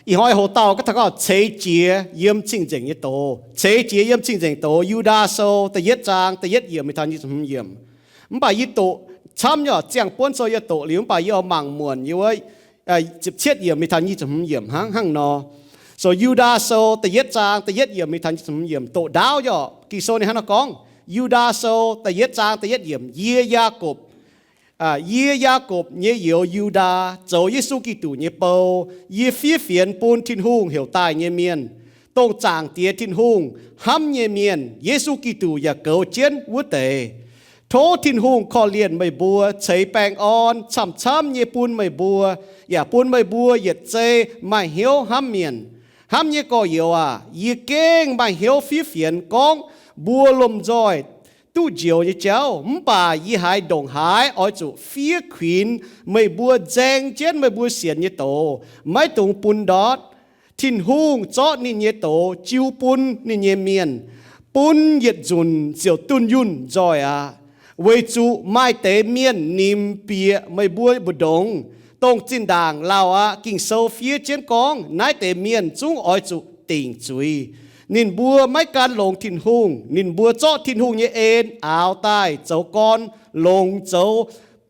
Ih hnoi hoc dauh gorngv taux gorngv ceix jiez yiem cing-nzengc nyei doz. Ceix jiez yiem cing-nzengc doz, Yu^ndaa Sou da'yietv zaang da'yietv yiemc mingh taux nyic ziepc hmz yiemc. Mv baac yie doqc camv nyei, ziangh buonv sou yie doqc liuz, mv baac yie oix mangc muonc yie wuov ziepc cietv yiemc mingh taux nyic ziepc hmz yiemc hnangv, hnangv nor. So Yu^ndaa Sou da'yietv zaang da'yietv yiemc mingh taux nyic ziepc hmz yiemc, doqc ndaauv nyei. Ging-Sou ninh hnangv nor gorngv, Yu^ndaa Sou da'yietv zaang da'yietv yiemc, Yie, Yaakopv, yie, Yaakopv nyei youz Yu^ndaa, zoux Yesu Giduc nyei bou. Yie fiev fienx bun Tin-Hungh heuc daaih nyei mienh, dongh Zaangc Diex Tin-Hungh hnamv nyei mienh, Yesu Giduc yaac goux jienv wuov deix. Tov Tin-Hungh korv-lienh meih mbuo ceix baengh orn camv-camv nyei bun meih mbuo, yaac bun meih mbuo yietc zei maaih hnyouv hnamv mienh. Hnamv nyei gorx-youz aac, yie gengh maaih hnyouv fiev fienx gorngv mbuo lomh nzoih duqv njoux nyei jauv, mv baac yie haiz ndongc haaix oix zuqc fiev kuinx meih mbuo nzaeng jienv meih mbuo sienx nyei doz, maiv dungx bun ndortv. Tin-Hungh zorqv ninh nyei doz jiu bun ninh nyei mienh, bun yietc nzunc ziouc dunh yunh nzoih aqv. Weic zuqc maaih deix mienh nimx bieqc meih mbuo mbu'ndongx, dongh zinh ndaangc lauh aqv. Ging-Sou fiev jienv gorngv naaiv deix mienh zungv oix zuqc dingc zuiz. Ninh mbuo maiv gan longx Tin-Hungh. Ninh mbuo zorqv Tin-Hungh nyei en aaux daaih zoux gorn, longc zoux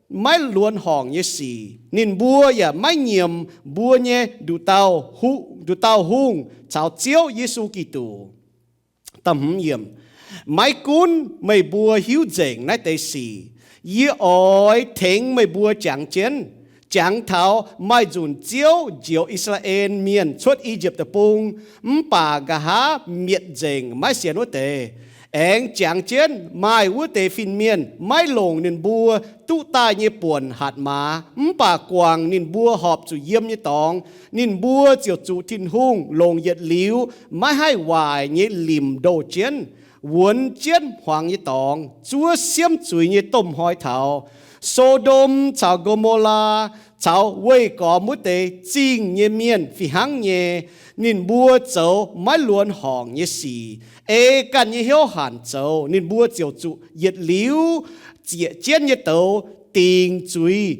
maiv luonx horngc nyei sic. Ninh mbuo yaac maiv nyiemc mbuo nyei nduqc dauh, nduqc dauh hungh caux Ziouv Yesu Giduc. Maiv gunv meih mbuo hiuv nzengc naaiv deix sic, yie oix tengx meih mbuo jangx jienv, jangx taux maaih nzunc Ziouv njoux I^saa^laa^en Mienh cuotv I^yipv Deic-Bung, mv baac nqa'haav mietc nzengc maiv sienx wuov deix. Aengx jangx jienv maaih wuov deix fin-mienh maiv longc ninh mbuo duqv daaih nyei buonc hatc maaz, mv baac guangc ninh mbuo horpc zuqc yiem nyei dorngx, ninh mbuo ziouc zuqc Tin-Hungh longc yietc liuz maiv haih waaic nyei limc ndoh jienv, wuonx jienv hmuangx nyei dorngx, zuov siemv zuiz nyei domh hnoi taux. So^ndom caux Go^mo^laa caux weih gormx wuov deix zingh nyei mienh fih hnangv nyei. Ninh mbuo zoux maiv luonx horngc nyei sic, ei ganh nyei hnyouv hanc zoux. Ninh mbuo ziouc zuqc yietc liuz zieqc jienv nyei douz dingc zuiz,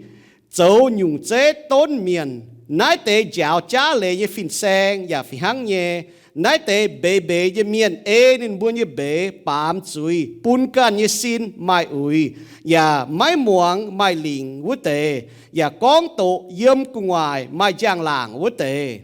zoux nyungc zeiv donv mienh. Naaiv deix njaaux jaav leiz nyei fin-saeng yaac fih hnangv nyei. Naaiv deix mbeix mbeix nyei mienh ei ninh mbuo nyei mbeix baamz zuiz, bun ganh nyei sin maaih uix, yaac maiv muangx maaih lingc wuov deix, yaac gorngv doqc yiem gu'nguaaic maaih njang-laangc wuov deix.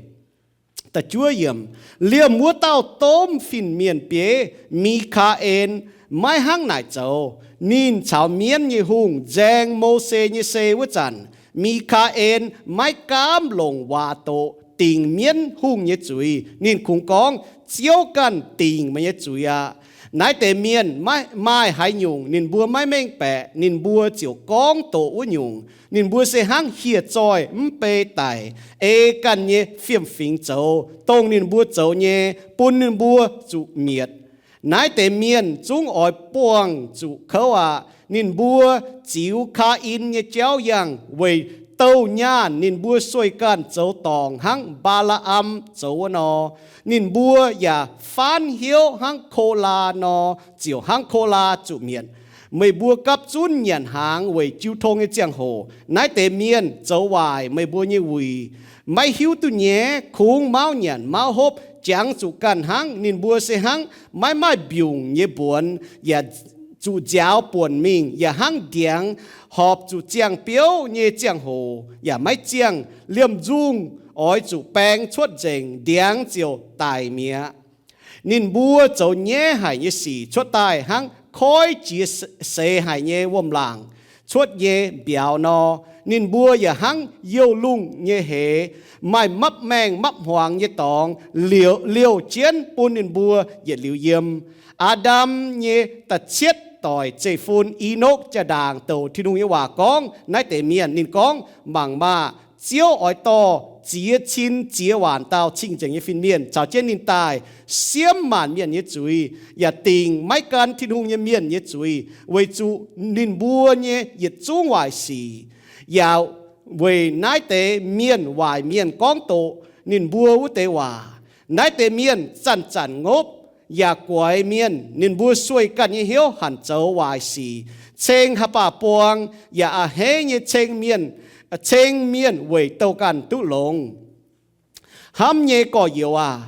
Liemh wuov dauh domh fin-mienh bieiv, Mi^kaa^en, maiv hnangv naaic zoux. Ninh caux mienv nyei hungh nzaeng Mose nyei sei wuov zanc, Mi^kaa^en maiv gaamv longc waac doqc dingc mienv hungh nyei zuiz. Ninh kungx gorngv, Ziouv ganh dingc meih nyei zuiz aqv. Naaiv deix mienh maiv maaih haaix nyungc ninh mbuo maiv mengh baeqc, ninh mbuo ziouc gorngv doqc wuov nyungc. Ninh mbuo se hnangv hieh zoih mv bei daic, ei ganh nyei fiem-fingx zoux. Dongh ninh mbuo zoux nyei bun ninh mbuo zuqc mietc. Naaiv deix mienh zungv oix buangh zuqc kouv aqv. Ninh mbuo ziux Kaa^in nyei jauv yangh weic douh nyaanh ninh mbuo sueih ganh zoux dorngc hnangv Mbaa^laa^am zoux wuov nor. Ninh mbuo yaac faanv hnyouv hnangv Kolaa nor, ziouc hnangv Kolaa zuqc mietc. Meih mbuo gapv zunv nyanc hnaangx weic jiu tong nyei ziangh hoc naaiv deix mienh zoux waaic meih mbuo nyei wuic. Maiv hiuv duqv nyei, kungx mauv nyanc mauv hopv, jangx zuqc ganh hnangv. Ninh mbuo se hnangv maiv maaih mbiungc nyei mbuonx, yaac zuqc nziaaux buonc mingh, yaac hnangv ndiangx horpc zuqc ziangh biouv nyei ziangh hoc yaac maiv ziangh, liemh nzungh oix zuqc baeng cuotv nzengc, ndiangx ziouc daic mi'aqv. Ninh mbuo zoux nyaiv haic nyei sic cuotv daaih hnangv koiv jiex seix haic nyei wuom-laangc cuotv nyei mbiauz nor. Ninh mbuo yaac hnangv youh lungh nyei heix, maaih mapv maengh mapv hmuangx nyei dorngx liouh jienv bun ninh mbuo yietc liuz yiem. Aa^ndam nyei da'cietv doic zeiv-fun, Enokv, jaa-ndaangc douc Tin-Hungh nyei waac gorngv naaiv deix mienh. Ninh gorngv, Mangc maah! Ziouv oix dorh ziex cin ziex waanc dauh cing-nzengc nyei fin-mienh caux jienv ninh daaih siemv maanc mienh nyei zuiz, yaac dingc maiv gan Tin-Hungh nyei mienh nyei zuiz, weic zuqc ninh mbuo nyei yietc zungv waaic sic, yaac weic naaiv deix mienh waaic mienh gorngv doqc ninh mbuo wuov deix waac. Naaiv deix mienh zanc-zanc ngopv yaac guaix mienh. Ninh mbuo sueih ganh nyei hnyouv hanc zoux waaic sic, ceng haaix baac buang, yaac a'hneiv nyei ceng mienh, ceng mienh weic douh ganh duqv longx. Hnamv nyei gorx-youz aac,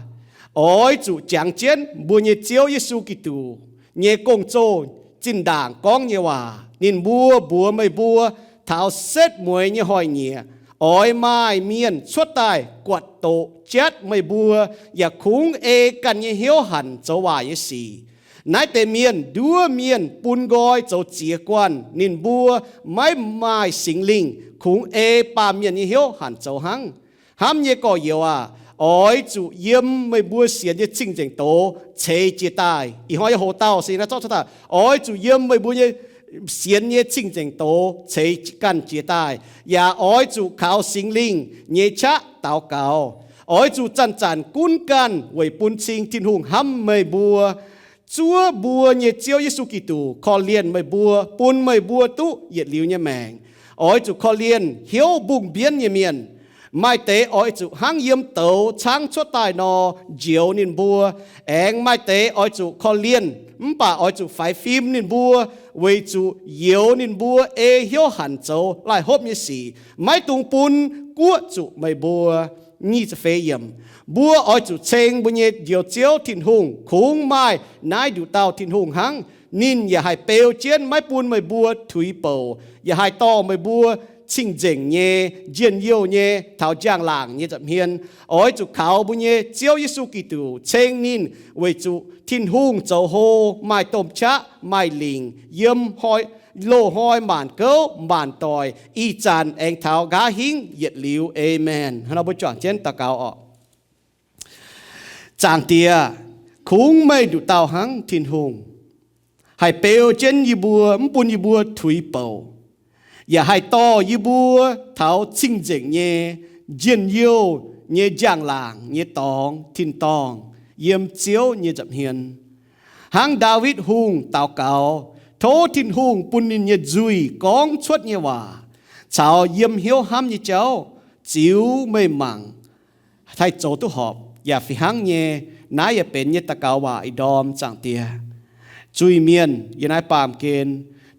oix zuqc jangx jienv mbuo nyei Ziouv Yesu Giduc nyei gong-zoh zinh ndaangc gorngv nyei waac. Ninh mbuo mbuox meih mbuo, taux setv mueiz nyei hnoi-nyieqc oix maaih mienh cuotv daaih guatc doqc jatv meih mbuo, yaac kungx ei ganh nyei hnyouv hanc zoux waaic nyei sic. Naaiv deix mienh nduov mienh bun nqoi zoux ziex guanh. Ninh mbuo maiv maaih Singx Lingh, kungx ei baamh mienh nyei hnyouv hanc zoux hnangv. Hnamv nyei gorx-youz aac, oix zuqc yiem meih mbuo sienx nyei cing-nzengc doz ceix jiez daaih. Ih hnoi yie hoc dauh se naaiv zorqv cuotv daaih, oix zuqc yiem meih mbuo nyei sienx nyei cing-nzengc doz ceix ganh jiez daaih, yaac oix zuqc kaux Singx Lingh nyei qaqv daux gaux. Oix zuqc zanc-zanc gunv ganh weic bun cing Tin-Hungh hnamv meih mbuo. Zuov mbuo nyei Ziouv Yesu Giduc korv-lienh meih mbuo, bun meih mbuo duqv yietc liuz nyei maengc. Oix zuqc korv-lienh hnyouv mbungh mbienv nyei mienh. Maaih deix oix zuqc hnangv yiem douz caangv cuotv daaih nor njoux ninh mbuo. Aengx maaih deix oix zuqc korv-lienh mv baac oix zuqc faix fim ninh mbuo, weic zuqc youx ninh mbuo ei hnyouv hanc zoux laih hopv nyei sic, maiv dungx bun guoqv zuqc meih mbuo. Nyic ziepc feix yiemc. Mbuo oix zuqc ceng mbuo nyei Njoux Ziouv Tin-Hungh. Kungx maaih naaiv nduqc dauh Tin-Hungh hnangv. Ninh yaac haih beu jienv maiv bun meih mbuo tuix bouc, yaac haih dorh meih mbuo cing-nzengc nyei, njien-youh nyei, taux njang-laangc nyei nza'hmien. Oix zuqc kaux mbuo nyei Ziouv Yesu Giduc, ceng ninh weic zuqc Tin-Hungh zoux hlo, maaih domh qaqv, maaih lingc, yiem loz-hnoi maanc gouv maanc doic, ih zanc aengx taux nqa'haav hingv yietc liuz. Aamen. Hnangv nor mbuo juangc jienv daux gaux oc. Zaangc Diex, kungx meih nduqc dauh hnangv Tin-Hungh, haih beu jienv yie mbuo, mv bun yie mbuo tuix bouc, yaac haih dorh yie mbuo taux cing-nzengc nyei, njien-youh nyei, njang-laangc nyei dorngx tin-dorngh yiem Ziouv nyei nza'hmien. Hnangv Ndaawitv Hungh daux gaux, tov Tin-Hungh bun ninh nyei nzuih gorngv cuotv nyei waac caux yiem hnyouv hnamv nyei jauv ziux meih mangc haih zoux duqv horpc yaac fih hnangv nyei. Naaiv yaac benx nyei daux gaux waac ih ndorm, Zaangc Diex. Zuiz-mienh yiem naaiv baamh gen,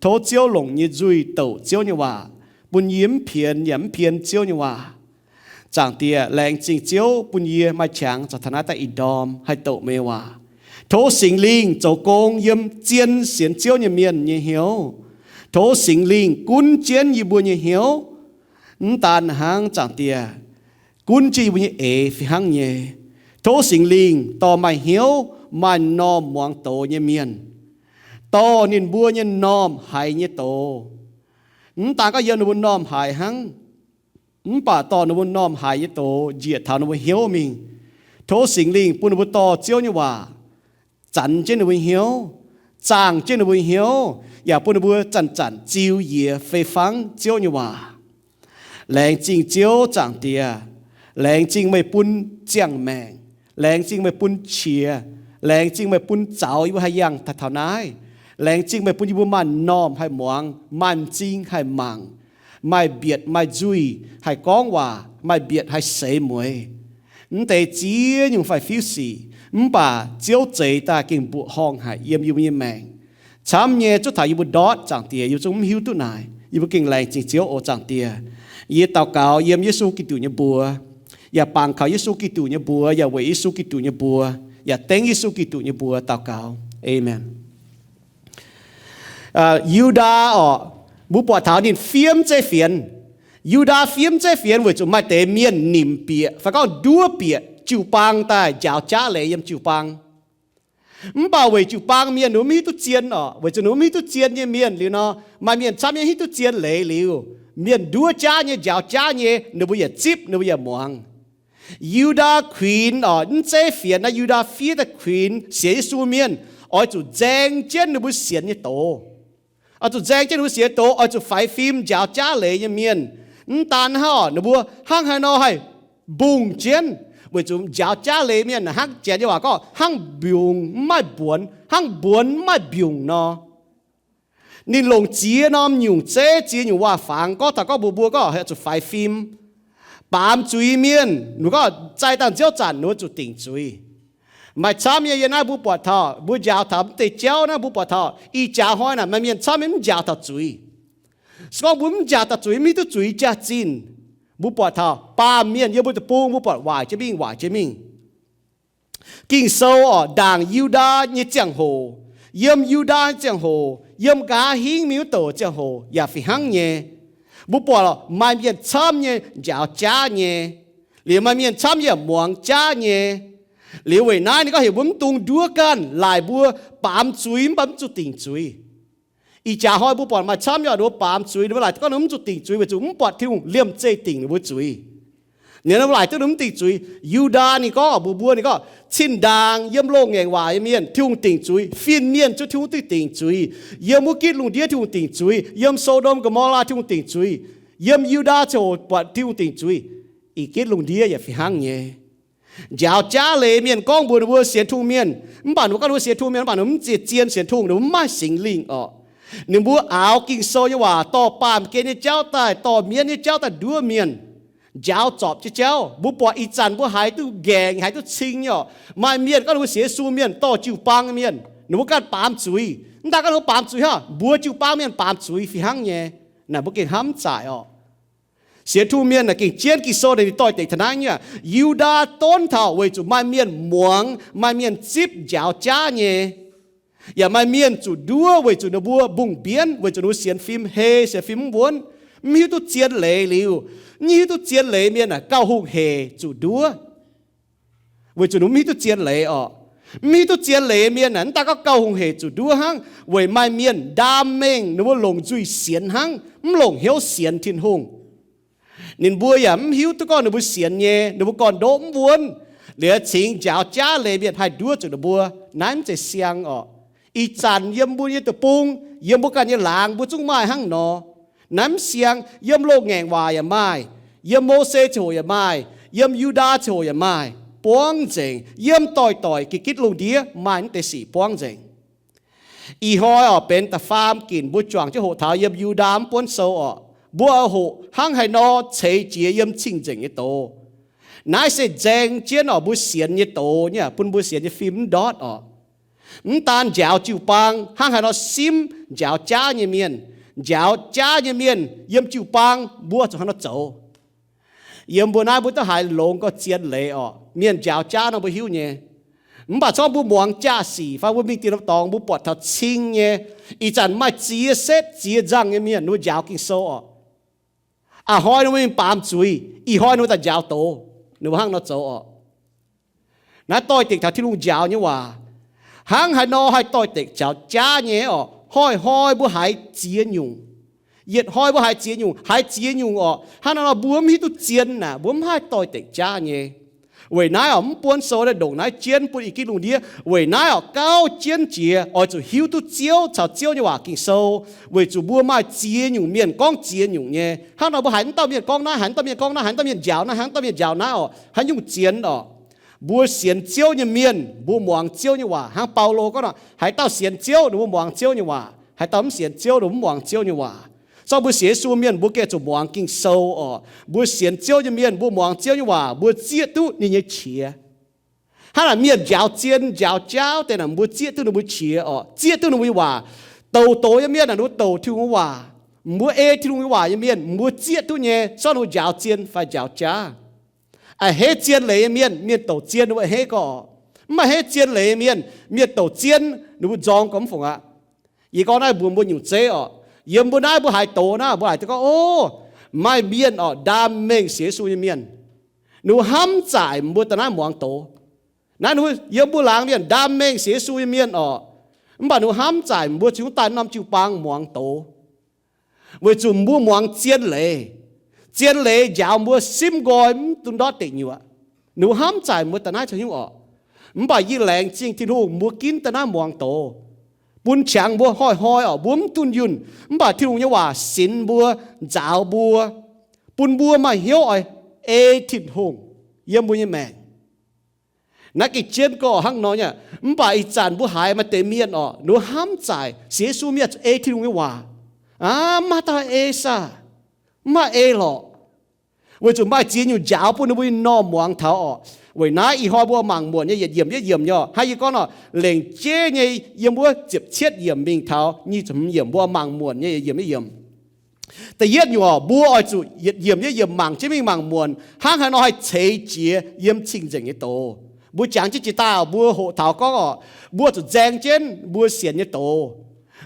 tov Ziouv longc nyei nzuih douc Ziouv nyei waac, bun yie mv pienx yaac mv pien Ziouv nyei waac. Zaangc Diex, laengz zingh Ziouv bun yie maaih qangx caux taux naaiv daaih ih ndorm haih douc meih nyei waac. Tov Singx Lingh zoux gong yiem zien sienx Ziouv nyei mienh nyei hnyouv. Tov Singx Lingh gunv jienv yie mbuo nyei hnyouv. Mv daan hnangv, Zaangc Diex, gunv jienv yie mbuo nyei eix fih hnangv nyei. Tov Singx Lingh dorh maaih hnyouv, maaih m'normh muangx doz nyei mienh, dorh ninh mbuo nyei m'normh haiz nyei doz. Mv daan gorngv yiem ninh mbuo m'normh haiz hnangv, mv baac dorh ninh mbuo m'normh haiz nyei doz njiec taux ninh mbuo hnyouv mingh. Tov Singx Lingh bun ninh mbuo dorh Ziouv nyei waac zanx jienv ninh mbuo hnyouv, zaangh jienv ninh mbuo hnyouv, yaac bun ninh mbuo zanc-zanc ziux njiec fei fangv Ziouv nyei waac. Laengz zingh Ziouv, Zaangc Diex. Laengz zingh meih bun ziangh maengc. Laengz zingh meih bun qiex. Laengz zingh meih bun zaux yie mbuo haih yangh daaih taux naaiv. Laengz zingh meih bun yie mbuo maaih m'normh haih muangx, maaih m'zing haih mangc, maaih mbietc maaih nzuih haih gorngv waac, maaih mbietc haih seix mueiz. Mv deix ziex nyungc fai fiuv sic, mv baac Ziouv zeix daaih gengh mbuoqc horngh haic yiem yie mbuo nyei maengc. Camv nyei zuov taux yie mbuo ndortv, Zaangc Diex, yie mbuo zungv mv hiuv duqv naaic. Yie mbuo gengh laengz zingh Ziouv oc, Zaangc Diex. Yie daux gaux yiem Yesu Giduc nyei mbuox, yaac bangc kaux Yesu Giduc nyei mbuox, yaac weic Yesu Giduc nyei mbuox, yaac dengv Yesu Giduc nyei mbuox daux gaux. Aamen. Aa, Yu^ndaa orqc, mbuo buatc taux ninh fiev mv zeiv fienx. Yu^ndaa fiev mv zeiv fienx weic zuqc maaih deix mienh nimc bieqc fai gorngv nduov bieqc jiu-baang daaih njaaux jaav leiz yiem jiu-baang. Mv baac weic jiu-baang mienh ninh mbuo mv hiuv duqv zien orqc, weic zuqc ninh mbuo mv hiuv duqv zien nyei mienh liuz nor, maaih mienh camv nyei hiuv duqv zien leiz liuz, mienh nduov jaav nyei, njaaux jaav nyei, ninh mbuo yaac zipv, ninh mbuo yaac muangx. Yu^ndaa kuinx orqc, mv zeiv fienx naaiv, Yu^ndaa fiev daaih kuinx sienx Yesu mienh oix zuqc nzaeng jienv ninh mbuo sienx nyei doz. Oix zuqc nzaeng jienv ninh mbuo sienx nyei doz, oix zuqc faix fim njaaux jaav leiz nyei mienh. Mv daan hnangv orqc, ninh mbuo hnangv haaix nor haih mbungh jienv, weic zuqc njaaux jaav leiz mienh hnangv janx nyei waac gorngv hnangv mbiungc mv maaih mbuonx, hnangv mbuonx mv maaih mbiungc nor. Ninh longc ziex norm nyungc zeiv, ziex nyungc waac-fangx gorngv taux gorngv mbuox mbuo gorngv oix zuqc faix fim. Baamz zuiz mienh, ninh gorngv zai dangh nziouv zanc ninh mbuo zuqc dingc zuiz. Maaih camv nyei yiem naaiv mbuo buatc taux, mbuo njaaux taux mv deix jauv naaiv mbuo buatc taux ih jaax hnoi naaic maaih mienh camv nyei mv njaaux taux zuiz. Se gorngv mbuo mv njaaux taux zuiz, mv hiuv duqv zuiz jaax-zinh, Mbuo buatc taux baamh mienh yiem mbuo deic-bung, mbuo buatc waaic jienv mingh, waaic jienv mingh. Ging-Sou orqc, ndaangc Yu^ndaa nyei ziangh hoc, yiem Yu^ndaa nyei ziangh hoc, yiem nqa'haav hingv mingh wuov douc ziangh hoc yaac fih hnangv nyei. Mbuo buatc maaih mienh camv nyei njaaux jaav nyei, liuz maaih mienh camv yaac muangx jaav nyei. Liuz weic naaiv ninh gorngv heuc mbuo mv dungx nduov ganh, laaic mbuo baamz zuiz mv baac mv zuqc dingc zuiz. Ih jaax hnoi mbuo buatc maaih camv nyei orqc, ninh mbuo baamz zuiz, ninh mbuo laaic gorngv ninh mbuo mv zuqc dingc zuiz weic zuqc mv buatc Tin-Hungh liemh zeih dingc ninh mbuo zuiz. Ninh mbuo laaic duqv ninh mv dingc zuiz. Yu^ndaa ninh gorngv orqc, mbuox mbuo, ninh gorngv, cin-ndaangc yiem loz-ngaengc waac nyei mienh Tin-Hungh dingc zuiz, fin-mienh zuqc Tin-Hungh duqv dingc zuiz. Yiem wuov gitv lungh ndiev Tin-Hungh dingc zuiz, yiem So^ndom Go^mo^laa Tin-Hungh dingc zuiz, yiem Yu^ndaa ziangh hoc buatc Tin-Hungh dingc zuiz, ih gitv lungh ndiev yaac fih hnangv nyei. Njaaux jaav leiz mienh gorngv mbuox ninh mbuo sienx Tin-Hungh mienh, mv baac ninh mbuo gorngv ninh mbuo sienx Tin-Hungh mienh, mv baac ninh mbuo mv zeiz zien sienx Tin-Hungh, ninh mbuo mv maaih Singx Lingh orqc. Ninh mbuo aaux Ging-Sou nyei waac dorh baamh gen nyei jauv daaih, dorh mienv nyei jauv daaih nduov mienh, njaaux zorpc jienv jauv. Mbuo buatc ih zanc mbuo haiz duqv nqaengc, haiz duqv cing nyei orqc. Maaih mienh gorngv ninh mbuo sienx Yesu mienh, dorh jiu-baang nyei mienh, ninh mbuo ganh baamz zuiz. Mv daaih gorngv ninh mbuo baamz zuiz hnangv, mbuox jiu-baang mienh baamz zuiz fih hnangv nyei. Naaic mbuo gengh hnamv zaaic orqc. Sienx Tin-Hungh mienh naaic gengh jienv Ging-Sou naaic ninh doix-dekc taux naaiv nyei. Yu^ndaa donv taux weic zuqc maaih mienh muangx, maaih mienh zipv njaaux jaav nyei, yaac maaih mienh zuqc nduov weic zuqc ninh mbuo mbungh mbienv, weic zuqc ninh mbuo sienx fim hei, sienx fim mv wuonv, mv hiuv duqv zien leiz liuz, mv hiuv duqv zien leiz mienh naaic gauh hungh hec zuqc nduov. Weic zuqc ninh mv hiuv duqv zien leiz orqc. Mv hiuv duqv zien leiz mienh naaic mv daaih gorngv gauh hungh hec zuqc nduov hnangv, weic maaih mienh ndaam mengh ninh mbuo longc nzuih sienx hnangv, mv longc hnyouv sienx Tin-Hungh. Ninh mbuo yaac mv hiuv duqv gorngv ninh mbuo sienx nyei, ninh mbuo gorn-ndoqv mv wuonv, liuz cingx njaaux jaav leiz mienh haih nduov zuqc ninh mbuo. Naaiv mv zeiz siang orqc. Ih zanc yiem mbuo nyei deic-bung, yiem mbuo ganh nyei laangz mbuo zungv maaih hnangv nor. Naaiv mv siang, yiem loz-ngaengc waac yaac maaih, yiem Mose ziangh hoc yaac maaih, yiem Yu^ndaa ziangh hoc yaac maaih, buangv nzengc. Yiem doix-doix ga'gitv lungh ndiev maaih naaiv deix sic buangv nzengc. Ih hnoi orqc benx da'faam ginc mbuo juangc jienv hoqc taux yiem Yu^ndaa mv buonv sou orqc, mbuo hoqc hnangv haaix nor ceix jiez yiem cing-nzengc nyei doz. Naaiv se nzaeng jienv orqc mbuo sienx nyei doz nyei, bun mbuo sienx nyei fim mv ndortv orqc. Mv daan njaaux jiu-baang, hnangv haaix nor simv njaaux jaav nyei mienh. Njaaux jaav nyei mienh yiem jiu-baang mbuo zuqc hnangv haaix nor zoux. Yiem mbuo naaiv mbuo duqv haiz longx gorx zien leiz orqc. Mienh njaaux jaav nor mbuo hiuv nyei. Mv baac corc mbuo muangx jaa-sic fai mbuo mingh dinh norm dorngx mbuo buatc taux cing nyei. Ih zanc maaih ziex setv ziex nzangh nyei mienh ninh mbuo njaaux Ging-Sou orqc. A'hnoi ninh mbuo mingh baamz zuiz, ih hnoi ninh mbuo daaih njaaux doz. Ninh mbuo hnangv nor zoux orqc. Naaiv doix-dekc taux Tin-Hungh njaaux nyei waac. Hnangv haaix nor haih doix-dekc njaaux jaav nyei orqc? Hnoi-hnoi mbuo haiz ziex nyungc. Yietc hnoi mbuo haiz ziex nyungc, haiz ziex nyungc orqc. Hnangv naaiv nor mbuo mv hiuv duqv zien naaic, mbuo mv haih doix-dekc jaav nyei. Weic naaiv orqc, mv buonv sou naaiv ndongc naaiv jienv bun ih gitv lungh ndiev. Weic naaiv orqc, gauh jienv jiex oix zuqc hiuv duqv Ziouv caux Ziouv nyei waac Ging-Sou, weic zuqc mbuo maaih ziex nyungc mienh gorngv ziex nyungc nyei. Hnangv nor mbuo haiz mv dauh mienh gorngv naaiv, haiz mv dauh mienh gorngv naaiv, haiz mv dauh mienh njaaux naaiv, haiz mv dauh mienh njaaux naaiv orqc, haaix nyungc zien orqc? Mbuo sienx Ziouv nyei mienh mbuo muangx Ziouv nyei waac. Hnangv Baulo gorngv nor, haaix dauh sienx Ziouv ninh mbuo muangx Ziouv nyei waac, haaix dauh mv sienx Ziouv ninh mbuo mv muangx Ziouv nyei waac. Zorqv mbuo sienx Yesu mienh mbuo gengh zuqc muangx Ging-Sou orqc. Mbuo sienx Ziouv nyei mienh mbuo muangx Ziouv nyei waac, mbuo zieqv duqv ninh nyei qiex. Hnangv naaic mienh njaaux zien njaaux jaauv deix naaic, mbuo zieqv duqv ninh mbuo qiex orqc, zieqv duqv ninh mbuo nyei waac. Douc douc nyei mienh naaic, ninh mbuo douc Tin-Hungh nyei waac, mbuo ei Tin-Hungh nyei waac nyei mienh mbuo zieqv duqv nyei, zorqv ninh mbuo njaaux zien fai njaaux jaav. A'hneiv zien leiz nyei mienh, mienh douc zien ninh mbuo a'hneiv gorx. Mv baac a'hneiv zien leiz nyei mienh, mienh douc zien ninh mbuo nzorng gorx mv fungc aqv. Yie gorngv naaiv mbuox mbuo nyungc zeiv orqc. Yiem mbuo naaiv mbuo haiz doz naaiv mbuo haiz duqv gorngv, o, maaih mienh orqc ndaam mengh sienx Yesu nyei mienh. Ninh mbuo hnamv zaaic mbuo daaih naaiv muangx doz. Naaiv ninh mbuo yiem mbuo laangz mienh ndaam mengh sienx Yesu nyei mienh orqc. Mv baac ninh mbuo hnamv zaaic mbuo cingx daaih norm jiu-baang muangx doz. Weic zuqc mbuo muangx zien leiz. Zien leiz njaaux mbuo simv nqoi mv dungx ndortv deic nyuoqc. Ninh mbuo hnamv zaaic mbuo daaih naaiv caux nyungc orqc. Mv baac yie laengz zingh Tin-Hungh mbuo ginv daaih naaiv muangx doz, bun qangx mbuo hnoi-hnoi orqc mbuo mv dunh yunh, mv baac Tin-Hungh nyei waac sinx mbuo, nzaaux mbuo, bun mbuo maaih hnyouv oix ei Tin-Hungh yiem mbuo nyei maengc. Naaiv gengh jienv gorx hnangv nor nyei. Mv baac ih zanc mbuo haiz maaih deix mienh orqc, ninh mbuo hnamv zaaic sienx Yesu mienh ei Tin-Hungh nyei waac, aav, mv maaih dauh ei saah, mv maaih ei lorqc. Weic zuqc maaih ziex nyungc njaaux bun ninh mbuo nyei normh muangx taux orqc. Weic naaiv ih hnoi mbuo mangc muonc nyei yietc yiemc yietc yiemc nyei orqc. Hnangv yie gorngv nor, lengc jeiv nyei yiem wuov ziepc cietv yiemc mingh taux nyic ziepc hmz yiemc mbuo mangc muonc nyei yietc yiemc yietc yiemc. Da'yietv nyungc oc, mbuo oix zuqc yietc yiemc yietc yiemc mangc jienv mingh mangc muonc, hnangv haaix nor haih ceix jiez yiem cing-nzengc nyei doz. Mbuo jangx jienv jiex daaih oc, mbuo hoqc taux gorngv oc, mbuo zuqc nzaeng jienv mbuo sienx nyei doz.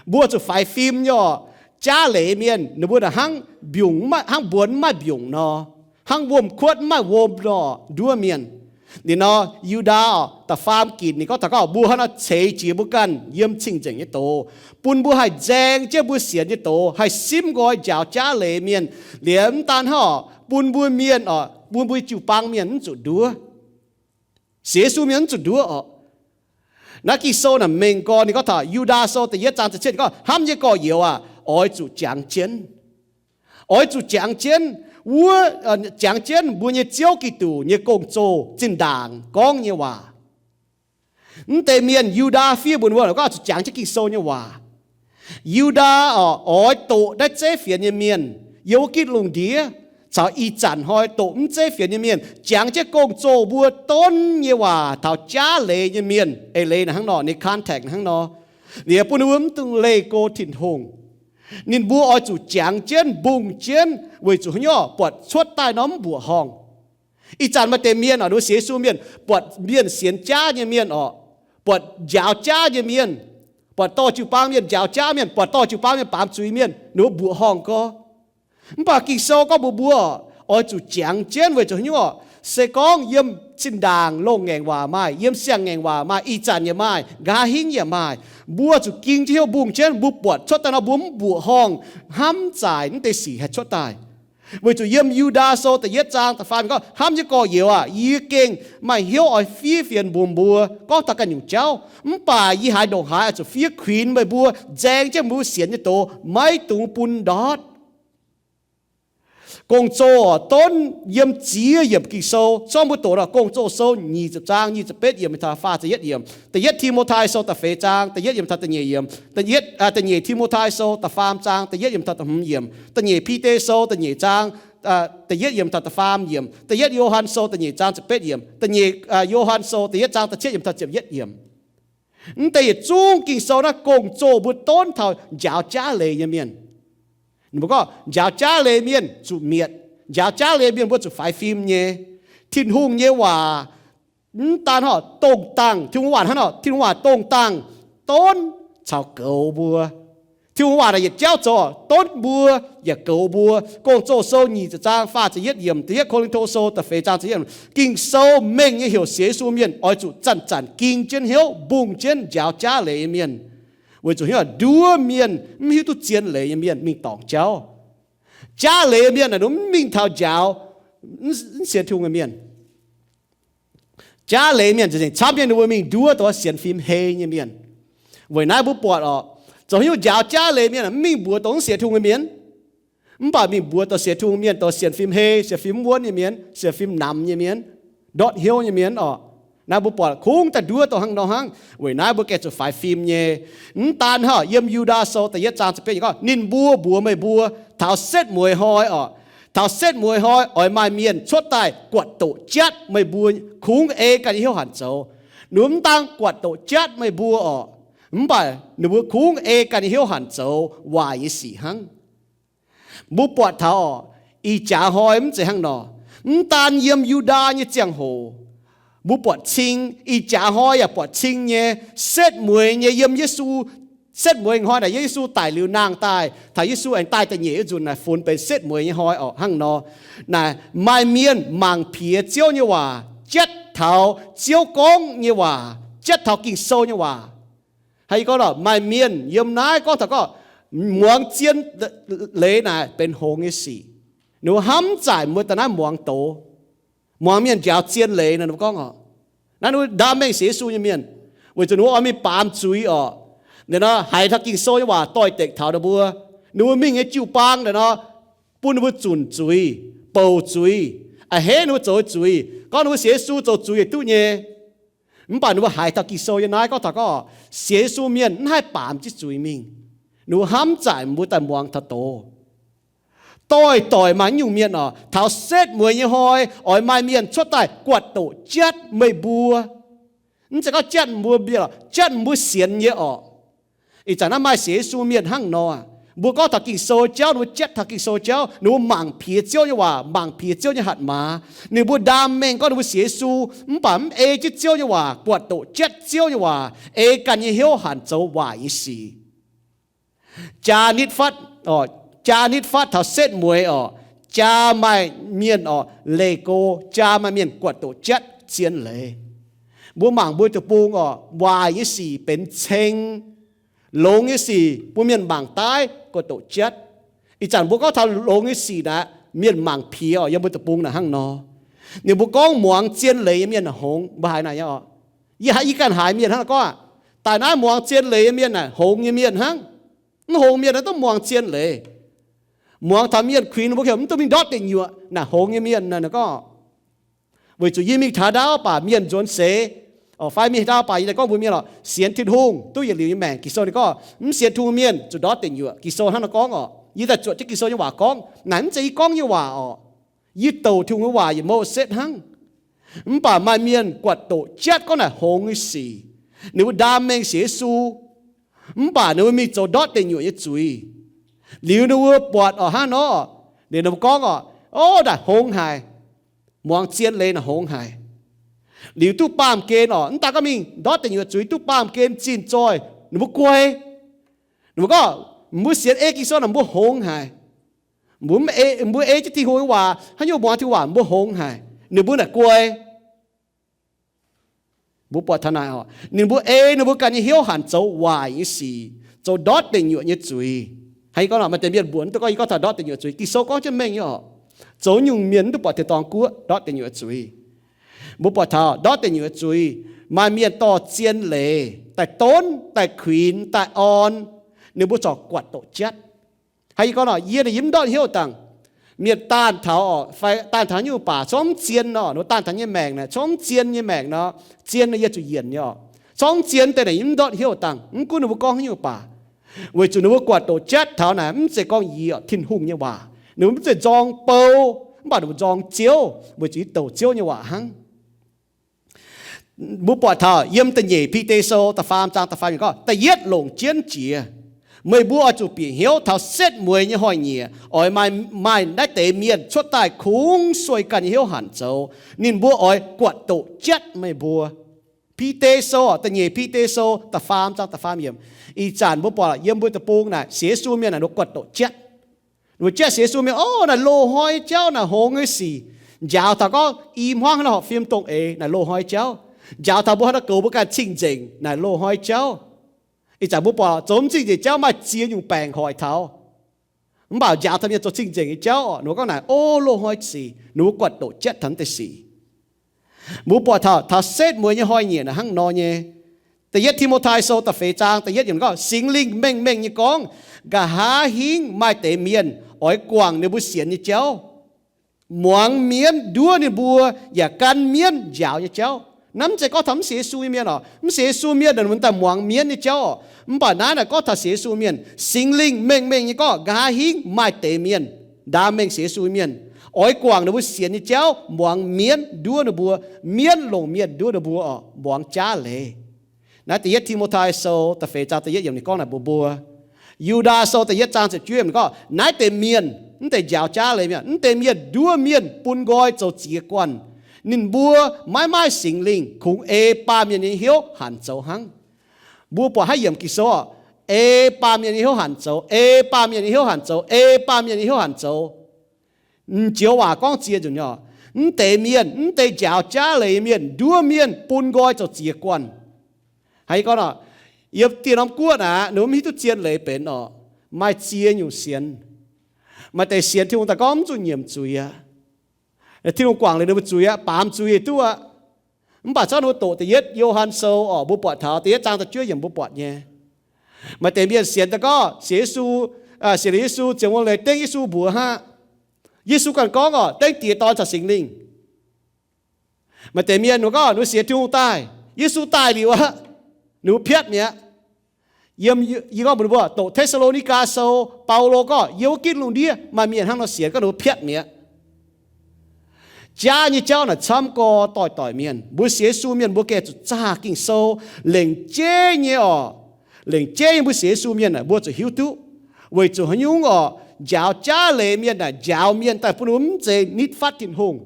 Mbuo zuqc faix fim nyei oc. Jaav leiz mienh ninh mbuo naaic hnangv mbiungc, hnangv mbuonx mv maaih mbiungc nor, hnangv wuom-kuotv mv maaih wuom nor, nduov mienh. Ninh nor, Yu^ndaa oc, da'faam ginc ninh gorngv taux gorngv mbuo hnangv nor ceix jiez mbuo ganh yiem cing-nzengc nyei doz, bun mbuo haih nzaeng jienv mbuo sienx nyei doz, haih simv nqoi njaaux jaav leiz mienh. Liemh mv daan hnangv oc, bun mbuo mienh oc, bun mbuo jiu-baang mienh mv zuqc nduov. Sienx Yesu mienh mv zuqc nduov oc. Naaiv Ging-Sou naaic mengh gorn ninh gorngv taux Yu^ndaa Sou da'yietv zaang ziepc cietv gorngv, hnamv nyei gorx-youz aac, oix zuqc jangx jienv. Oix zuqc jangx jienv wuov, jangx jienv mbuo nyei Ziouv Giduc nyei gong-zoh zinh ndaangc gorngv nyei waac. Mv deix mienh Yu^ndaa fiev mbuox mbuo gorngv oix zuqc jangx jienv Ging-Sou nyei waac. Yu^ndaa oix doqc naaiv zeiv fienx nyei mienh yiem wuov gitv lungh ndiev, caux ih zanc hnoi doqc mv zeiv fienx nyei mienh, jangx jienv gong-zoh mbuo donv nyei waac taux jaav leiz nyei mienh. Eix leiz naaic hnangv nor, ninh context hnangv nor, liuz bun ninh mbuo mv dungx leih go Tin-Hungh. Ninh mbuo oix zuqc jangx jienv, mbungh jienv, weic zuqc haaix nyungc, buatc cuotv daaih nor mv mbuoqc horngh. Ih zanc maaih deix mienh oc, ninh mbuo sienx Yesu mienh, buatc mienh sienx jaav nyei mienh oc, buatc njaaux jaav nyei mienh, buatc dorh jiu-baang mienh njaaux jaav mienh, buatc dorh jiu-baang mienh baamz zuiz mienh, ninh mbuo mbuoqc horngh gorx. Mv baac Ging-Sou gorngv mbuox mbuo oix zuqc jangx jienv weic zuqc haaix nyungc oc? Se gorngv yiem zinh ndaangc loz-ngaengc waac maaih, yiem siang-ngaengc waac maaih, ih zanc yaac maaih, nqa'haav hingv yaac maaih, mbuo zuqc ging jienv hnyouv mbungh jienv, mbuo buatc cuotv daaih nor mbuo mv mbuoqc horngh, hnamv zaaic mv deix sic haih cuotv daaih. Weic zuqc yiem Yu^ndaa Sou da'yietv zaang da'faam gorngv, hnamv nyei gorx-youz aac, yie gengh maaih hnyouv oix fiev fienx mbuox mbuo gorngv taux ganh nyungc jauv. Mv baac yie haiz ndongc haaix oix zuqc fiev kuinx meih mbuo, nzaeng jienv mbuo sienx nyei doz, maiv dungx bun ndortv. Gong-zoh donv yiem ziex yiemc Ging-Sou, zorqv mbuo doqc nor, Gong-Zoh Sou nyic ziepc zaang nyic ziepc betv yiemc taux faah ziepc yietv yiemc, Da'yietv Ti^mo^tai Sou da'feix zaang da'yietv yiemc taux da'nyeic yiemc, Da'nyeic Ti^mo^tai Sou da'faam zaang da'yietv yiemc taux da'hmz yiemc, Da'nyeic Bide Sou da'nyeic zaang da'yietv yiemc taux da'faam yiemc, Da'yietv Yo^han Sou da'nyeic zaang ziepc betv yiemc, Da'nyeic Yo^han Sou da'yietv zaang da'cietv yiemc taux ziepc yietv yiemc. Mv deix yietc zungv Ging-Sou naaiv gong-zoh mbuo donv taux njaaux jaav leiz nyei mienh. Ninh mbuo gorngv njaaux jaav leiz mienh zuqc mietc, njaaux jaav leiz mienh mbuo zuqc faix fim nyei. Tin-Hungh nyei waac mv daan hnangv dongh dangh, Tin-Hungh waac hnangv nor, Tin-Hungh waac dongh dangh donv caux goux mbuo. Tin-Hungh waac naaic yietc jauv zoux donv mbuo yaac goux mbuo. Gong-Zoh Sou nyic ziepc zaang faah ziepc yietv yiemc, Da'yietv Ko^lin^to Sou da'feix zaang ziepc yietv yiemc. Ging-Sou mengh nyei heuc sienx Yesu mienh oix zuqc zanc-zanc ging jienv hnyouv mbungh jienv njaaux jaav leiz nyei mienh, weic zuqc hnyouv nduov mienh, mv hiuv duqv zien leiz nyei mienh mingh dorngc jauv. Jaav leiz mienh naaic mv mingh taux njaaux mv sienx Tin-Hungh nyei mienh. Jaav leiz mienh nzengc camv nyei ninh mbuo mingh nduov dongh sienx fim hei nyei mienh. Weic naaiv mbuo buatc oc, zoux haaix nyungc njaaux jaav leiz mienh mv mingh mbuox dongh mv sienx Tin-Hungh nyei mienh, mv baac mingh mbuox dongh sienx Tin-Hungh mienh, dongh sienx fim hei, sienx fim mv wuonv nyei mienh, sienx fim namx nyei mienh, ndortv hnyouv nyei mienh oc. Naaiv mbuo buatc kungx daaih nduov dongh hnangv nor hnangv. Weic naaiv mbuo gengh zuqc faix fim nyei. Mv daan hnangv, yiem Yu^ndaa Sou da'yietv zaang ziepc betv gorngv, ninh mbuo mbuox meih mbuo, taux setv mueiz hnoi oc, taux setv mueiz hnoi oix maaih mienh cuotv daaih buatc doqc jatv meih mbuo, kungx ei ganh nyei hnyouv hanc zoux. Ninh mbuo mv daan buatc doqc jatv meih mbuo oc, mv baac ninh mbuo kungx ei ganh nyei hnyouv hanc zoux waaic nyei sic hnangv. Mbuo buatc taux oc, ih jaax hnoi mv zeiz hnangv nor. Mv daan yiem Yu^ndaa nyei ziangh hoc mbuo buatc cing, ih jaax hnoi yaac buatc cing nyei. Setv mueiz nyei yiem Yesu, setv mueiz hnoi naaic yiem Yesu daic liuz nangh daaih, taux Yesu aengx daaih da'nyeic nyei nzunc naaic funx benx setv mueiz nyei hnoi oc. Hnangv nor, naaic maaih mienh mangc piex Ziouv nyei waac, jatv taux Ziouv gorngv nyei waac, jatv taux Ging-Sou nyei waac. Haaix gorngv lorqc, maaih mienh yiem naaiv gorngv taux gorngv muangx zien leiz naaic benx hngongx nyei sic. Ninh mbuo hnamv zaaic mbuo daaih naaiv muangx doz, muangx mienh njaaux zien leiz nor, ninh mbuo gorngv oc, naaiv ninh mbuo ndaam mengh sienx Yesu nyei mienh, weic zuqc ninh mbuo oix mingh baamz zuiz oc. Ninh nor haiz taux Ging-Sou nyei waac doix-dekc taux ninh mbuo. Ninh mbuo mingh nyei jiu-baang ninh nor bun ninh mbuo zunc zuiz, bouc zuiz, a'hneiv ninh mbuo zoux zuiz. Gorngv ninh mbuo sienx Yesu zoux zuiz yietc duqv nyei. Mv baac ninh mbuo haiz taux Ging-Sou nyei naaiv gorngv taux gorngv sienx Yesu mienh mv haih baamz jienv zuiz mingh. Ninh mbuo hnamv zaaic mbuo daaih muangx taux doz. Doix-doix maaih nyungc mienh oc, taux setv mueiz nyei hnoi oix maaih mienh cuotv daaih buatc doqc jatv meih mbuo. Mv zeiz gorngv jatv mbuo mienh, jatv mbuo sienx nyei oc. Ih zanc naaiv maaih sienx Yesu mienh hnangv nor aqv. Mbuo gorngv taux Ging-Sou jauv, ninh mbuo jatv taux Ging-Sou jauv, ninh mbuo mangc piex Ziouv nyei waac, mangc piex Ziouv nyei hatc maaz. Ninh mbuo ndaam mengh gorngv ninh mbuo sienx Yesu, mv baac mv ei jienv Ziouv nyei waac, buatc doqc jatv Ziouv nyei waac, ei ganh nyei hnyouv hanc zoux waaic nyei sic. Jaa nitv fatv, jaa nitv fatv taux setv mueiz orqc, jaa maaih mienh orqc leih go, jaa maaih mienh buatc doqc jatv zien leiz. Mbuo mangc mbuo deic-bung orqc, waaic nyei sic benx ceng, longx nyei sic bun mienh mangc daaih buatc doqc jatv. Ih zanc mbuo gorngv taux longx nyei sic naaic, mienh mangc piex orqc, yiem mbuo deic-bung naaic hnangv nor. Ninh mbuo gorngv muangx zien leiz nyei mienh hngongx, mbuo haiz naaic nyei orqc. Yie haiz, yie ganh haiz mienh hnangv gorngv aqv. Daaih naaiv muangx zien leiz nyei mienh naaic hngongx nyei mienh hnangv. Mv hngongx mienh naaiv duqv muangx zien leiz. Muangx taux mienh kuinx ninh mbuo heuc mv duqv mingh ndortv deic nyuoqc naaic hngongx nyei mienh naaic gorngv. Weic zuqc yie mingh taux ndaauv baac mienh nzuonx seix, fai mingh taux ndaauv baac yie daaih gorngv mbuox mienh orqc, sienx Tin-Hungh duqv yietc liuz nyei maengc. Ging-Sou ninh gorngv mv sienx Tin-Hungh mienh zuqc ndortv deic nyuoqc. Ging-Sou hnangv nor gorngv orqc. Yie daaih zuotc jienv Ging-Sou nyei waac gorngv. Naaic mv zeiz yie gorngv nyei waac orqc. Yie douc Tin-Hungh nyei waac yietc mouc setv hnangv. Mv baac maaih mienh buatc doqc jatv gorngv naaic hngongx nyei sic. Ninh mbuo ndaam mengh sienx Yesu, mv baac ninh mbuo mingh zoux ndortv deic nyuoqc nyei zuiz. Liuz ninh mbuo buatc orqc hnangv nor, ninh mbuo gorngv orqc, o, naaic hngongx haic. Muangx zien leiz naaic hngongx haic. Liuz duqv baamh gen orqc, mv daaih gorngv mingh ndortv deic nyuoqc zuiz, duqv baamh gen zinh zoih, ninh mbuo guai. Ninh mbuo gorngv, mbuo sienx ei Ging-Sou naaic mbuo hngongx haic. Mbuo, mbuo ei jienv Tin-Hungh nyei waac, haaix nyungc muangx Tin-Hungh waac mbuo hngongx haic. Ninh mbuo naaic guai. Mbuo buatc taux naaic orqc, ninh mbuo ei ninh mbuo ganh nyei hnyouv hanc zoux waaic nyei sic, zoux ndortv deic nyuoqc nyei zuiz. Hnangv yie gorngv nor, maaih deix mienh mbuox mv duqv gorngv yie gorngv taux ndortv deic nyuoqc zuiz. Ging-Sou gorngv jienv mengh nyei orqc. Zoux nyungc mienh mv duqv buatc Tin-Hungh dorngx guoqv ndortv deic nyuoqc zuiz. Mbuo buatc taux ndortv deic nyuoqc zuiz, maaih mienh dorh zien leiz daaih donv, daaih kuinx, daaih orn, ninh mbuo corc buatc doqc jatv. Hnangv yie gorngv nor, yie naaic yie mv ndortv hnyouv dangh. Mienh daanh taux orqc, fai daanh taux nyungc baac corc mv zien nor, ninh daanh taux nyei maengc naaic corc mv zien nyei maengc nor, zien nor yie zuqc yienc nyei orqc. Corc mv zien deix naaic yie mv ndortv hnyouv dangh, mv gunv ninh mbuo gorngv haaix nyungc baac. Weic zuqc ninh mbuo buatc doqc jatv taux naaic mv zeiz gorngv yie orqc, Tin-Hungh nyei waac. Ninh mbuo mv zeiz nzorng bou, mv baac ninh mbuo nzorng Ziouv, weic zuqc yie douc Ziouv nyei waac hnangv. Mbuo buatc taux yiem da'nyeic Bide Sou da'faam zaang da'faam yiemc gorngv, da'yietv longc jienv jiex, meih mbuo oix zuqc bieqc hnyouv taux setv mueiz nyei hnoi-nyieqc oix maaih, maaih naaiv deix mienh cuotv daaih kungx sueih ganh nyei hnyouv hanc zoux. Ninh mbuo oix buatc doqc jatv meih mbuo. Bide Sou, da'nyeic Bide Sou da'faam zaang da'faam yiemc. Ih zanc mbuo buatc yiem mbuo deic-bung naaic sienx Yesu mienh naaic ninh mbuo buatc doqc jatv. Ninh mbuo jatv sienx Yesu mienh, o, naaic loz-hnoi jauv, naaic hngongx nyei sic, njaaux taux gorngv i hmuangv haaix nor horpc fim dongh eix, naaic loz-hnoi jauv. Njaaux taux mbuo haaix nor goux mbuo ganh cing-nzengc, naaic loz-hnoi jauv. Ih zanc mbuo buatc zoux mv cing-nzengc jauv maaih ziex nyungc baengc hoic taux. Mv baac njaaux taux mienh zoux cing-nzengc nyei jauv orqc, ninh mbuo gorngv naaic, o, loz-hnoi sic, ninh mbuo buatc doqc jatv taux naaiv deix sic. Mbuo buatc taux, taux setv mueiz nyei hnoi-nyieqc naaic hnangv nor nyei. Da'yietv Ti^mo^tai Sou da'feix zaang da'yietv yiemc gorngv, Singx Lingh mengh mengh nyei gorngv, nqa'haav hingv maaih deix mienh oix guangc ninh mbuo sienx nyei jauv, muangx mienv nduov ninh mbuo, yaac gan mienv njaaux nyei jauv. Naaiv mv zeiz gorngv taux mv sienx Yesu nyei mienh orqc. Mv sienx Yesu mienh naaic ninh mbuo daaih muangx mienv nyei jauv orqc. Mv baac naaiv naaic gorngv taux sienx Yesu mienh, Singx Lingh mengh mengh nyei gorngv, nqa'haav hingv maaih deix mienh, ndaam mengh sienx Yesu mienh, oix guangc ninh mbuo sienx nyei jauv, muangx mienv nduov ninh mbuo, mienv longc mienh nduov ninh mbuo orqc, muangx jaav leiz. Naaiv da'yietv Ti^mo^tai Sou da'feix zaang da'yietv yiemc ninh gorngv naaic mbuox mbuo. Yu^ndaa Sou da'yietv zaang ziepc juov yiemc ninh gorngv, naaiv deix mienh, mv deix njaaux jaav leiz mienh, mv deix mienh nduov mienh bun nqoi zoux ziex guanh. Ninh mbuo maiv maaih Singx Lingh, kungx ei baamh mienh nyei hnyouv hanc zoux hnangv. Mbuo buatc haaix yiemc Ging-Sou orqc, ei baamh mienh nyei hnyouv hanc zoux, ei baamh mienh nyei hnyouv hanc zoux, ei baamh mienh nyei hnyouv hanc zoux. M'njoux waac gorngv ziex nzunc nyei orqc. Mv deix mienh, mv deix njaaux jaav leiz nyei mienh nduov mienh bun nqoi zoux ziex guanh. Hnangv yie gorngv orqc, yiem dieh norm guoqv naaic, ninh mbuo mv hiuv duqv zien leiz benx orqc, maaih ziex nyungc sienx. Maaih deix sienx Tin-Hungh daaih gorngv mv zuqc nyiemc zuiz aqv. Tin-Hungh guangc liuz ninh mbuo zuiz aqv, baamz zuiz duqv aqv. Mv baac zorqv ninh mbuo doqc da'yietv Yo^han Sou orqc, mbuo buatc taux da'yietv zaang da'juov yiemc mbuo buatc nyei. Maaih deix mienh sienx daaih gorngv, sienx Yesu, sienx liuz Yesu ziouc wuov leiz dengv Yesu mbuox hnangv. Yesu ganh gorngv orqc, dengv Diex, Dorn caux Singx Lingh. Maaih deix mienh ninh mbuo gorngv ninh mbuo sienx Tin-Hungh daaih, Yesu daaih liuz aqv, ninh mbuo piatv mi'aqv. Yiem, yie gorngv mbuox ninh mbuo, doqc Te^saa^lo^ni^gaa Sou, Baulo gorngv yiem wuov gitv lungh ndiev maaih mienh hnangv nor sienx, gorngv ninh mbuo piatv mi'aqv. Jaav nyei jauv naaic camv gorx doic-doic mienh. Mbuo sienx Yesu mienh mbuo gengh zuqc zaah Ging-Sou, lengc jeiv nyei orqc. Lengc jeiv nyei mbuo sienx Yesu mienh aah, mbuo zuqc hiuv duqv. Weic zuqc haaix nyungc orqc, njaaux jaav leiz mienh naaic njaaux mienh daaih bun ninh mbuo mv zeiz nitv fatv Tin-Hungh,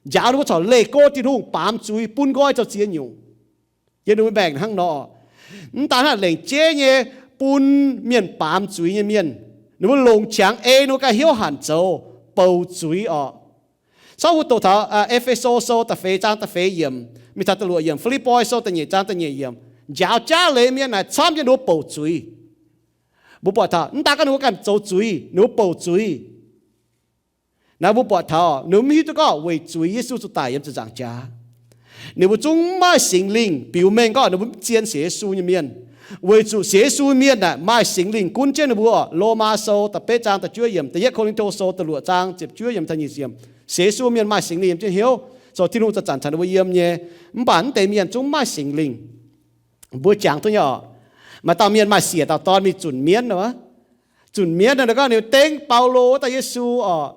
njaaux ninh mbuo corc leih go Tin-Hungh, baamz zuiz, bun nqoi zoux ziex nyungc. Yiem ninh mbuo maengc hnangv nor, mv daan hnangv, lengc jeiv nyei bun mienh baamz zuiz nyei mienh, ninh mbuo longc qangx ei ninh mbuo ganh hnyouv hanc zoux, bouc zuiz orqc. Camv mbuo doqc taux E^fe^so Sou da'feix zaang da'feix yiemc mingh taux da'luoqc yiemc, Fi^lipv^poi Sou da'nyeic zaang da'nyeic yiemc, njaaux jaav leiz mienh naaic camv jienv ninh mbuo bouc zuiz. Mbuo buatc taux mv daan gorngv ninh mbuo ganh zoux zuiz, ninh mbuo bouc zuiz. Naaiv mbuo buatc taux ninh mbuo mv hiuv duqv gorngv weic zuiz Yesu zuqc daic yiem ziepc nzaangc jaax, ninh mbuo zungv mv maaih Singx Lingh biux mengh gorngv ninh mbuo mv zien sienx Yesu nyei mienh. Weic zuqc sienx Yesu mienh naaic maaih Singx Lingh gunv jienv ninh mbuo. Lomaa Sou da'betv zaang da'juov yiemc, Da'yietv Ko^lin^to Sou da'luoqc zaang ziepc juov yiemc taux nyic ziepc yiemc, sienx Yesu mienh maaih Singx Lingh yiem jienv hnyouv, zoux Tin-Hungh zanc-zanc caux ninh mbuo yiem nyei. Mv baac mv deix mienh zungv mv maaih Singx Lingh. Mbuo jangx duqv nyei orqc, maaih dauh mienh maaih siec dauh dorn mingh zunc mienv orqc, zunc mienv nor, ninh gorngv ninh dengv Baulo wuov dauh Yesu orqc,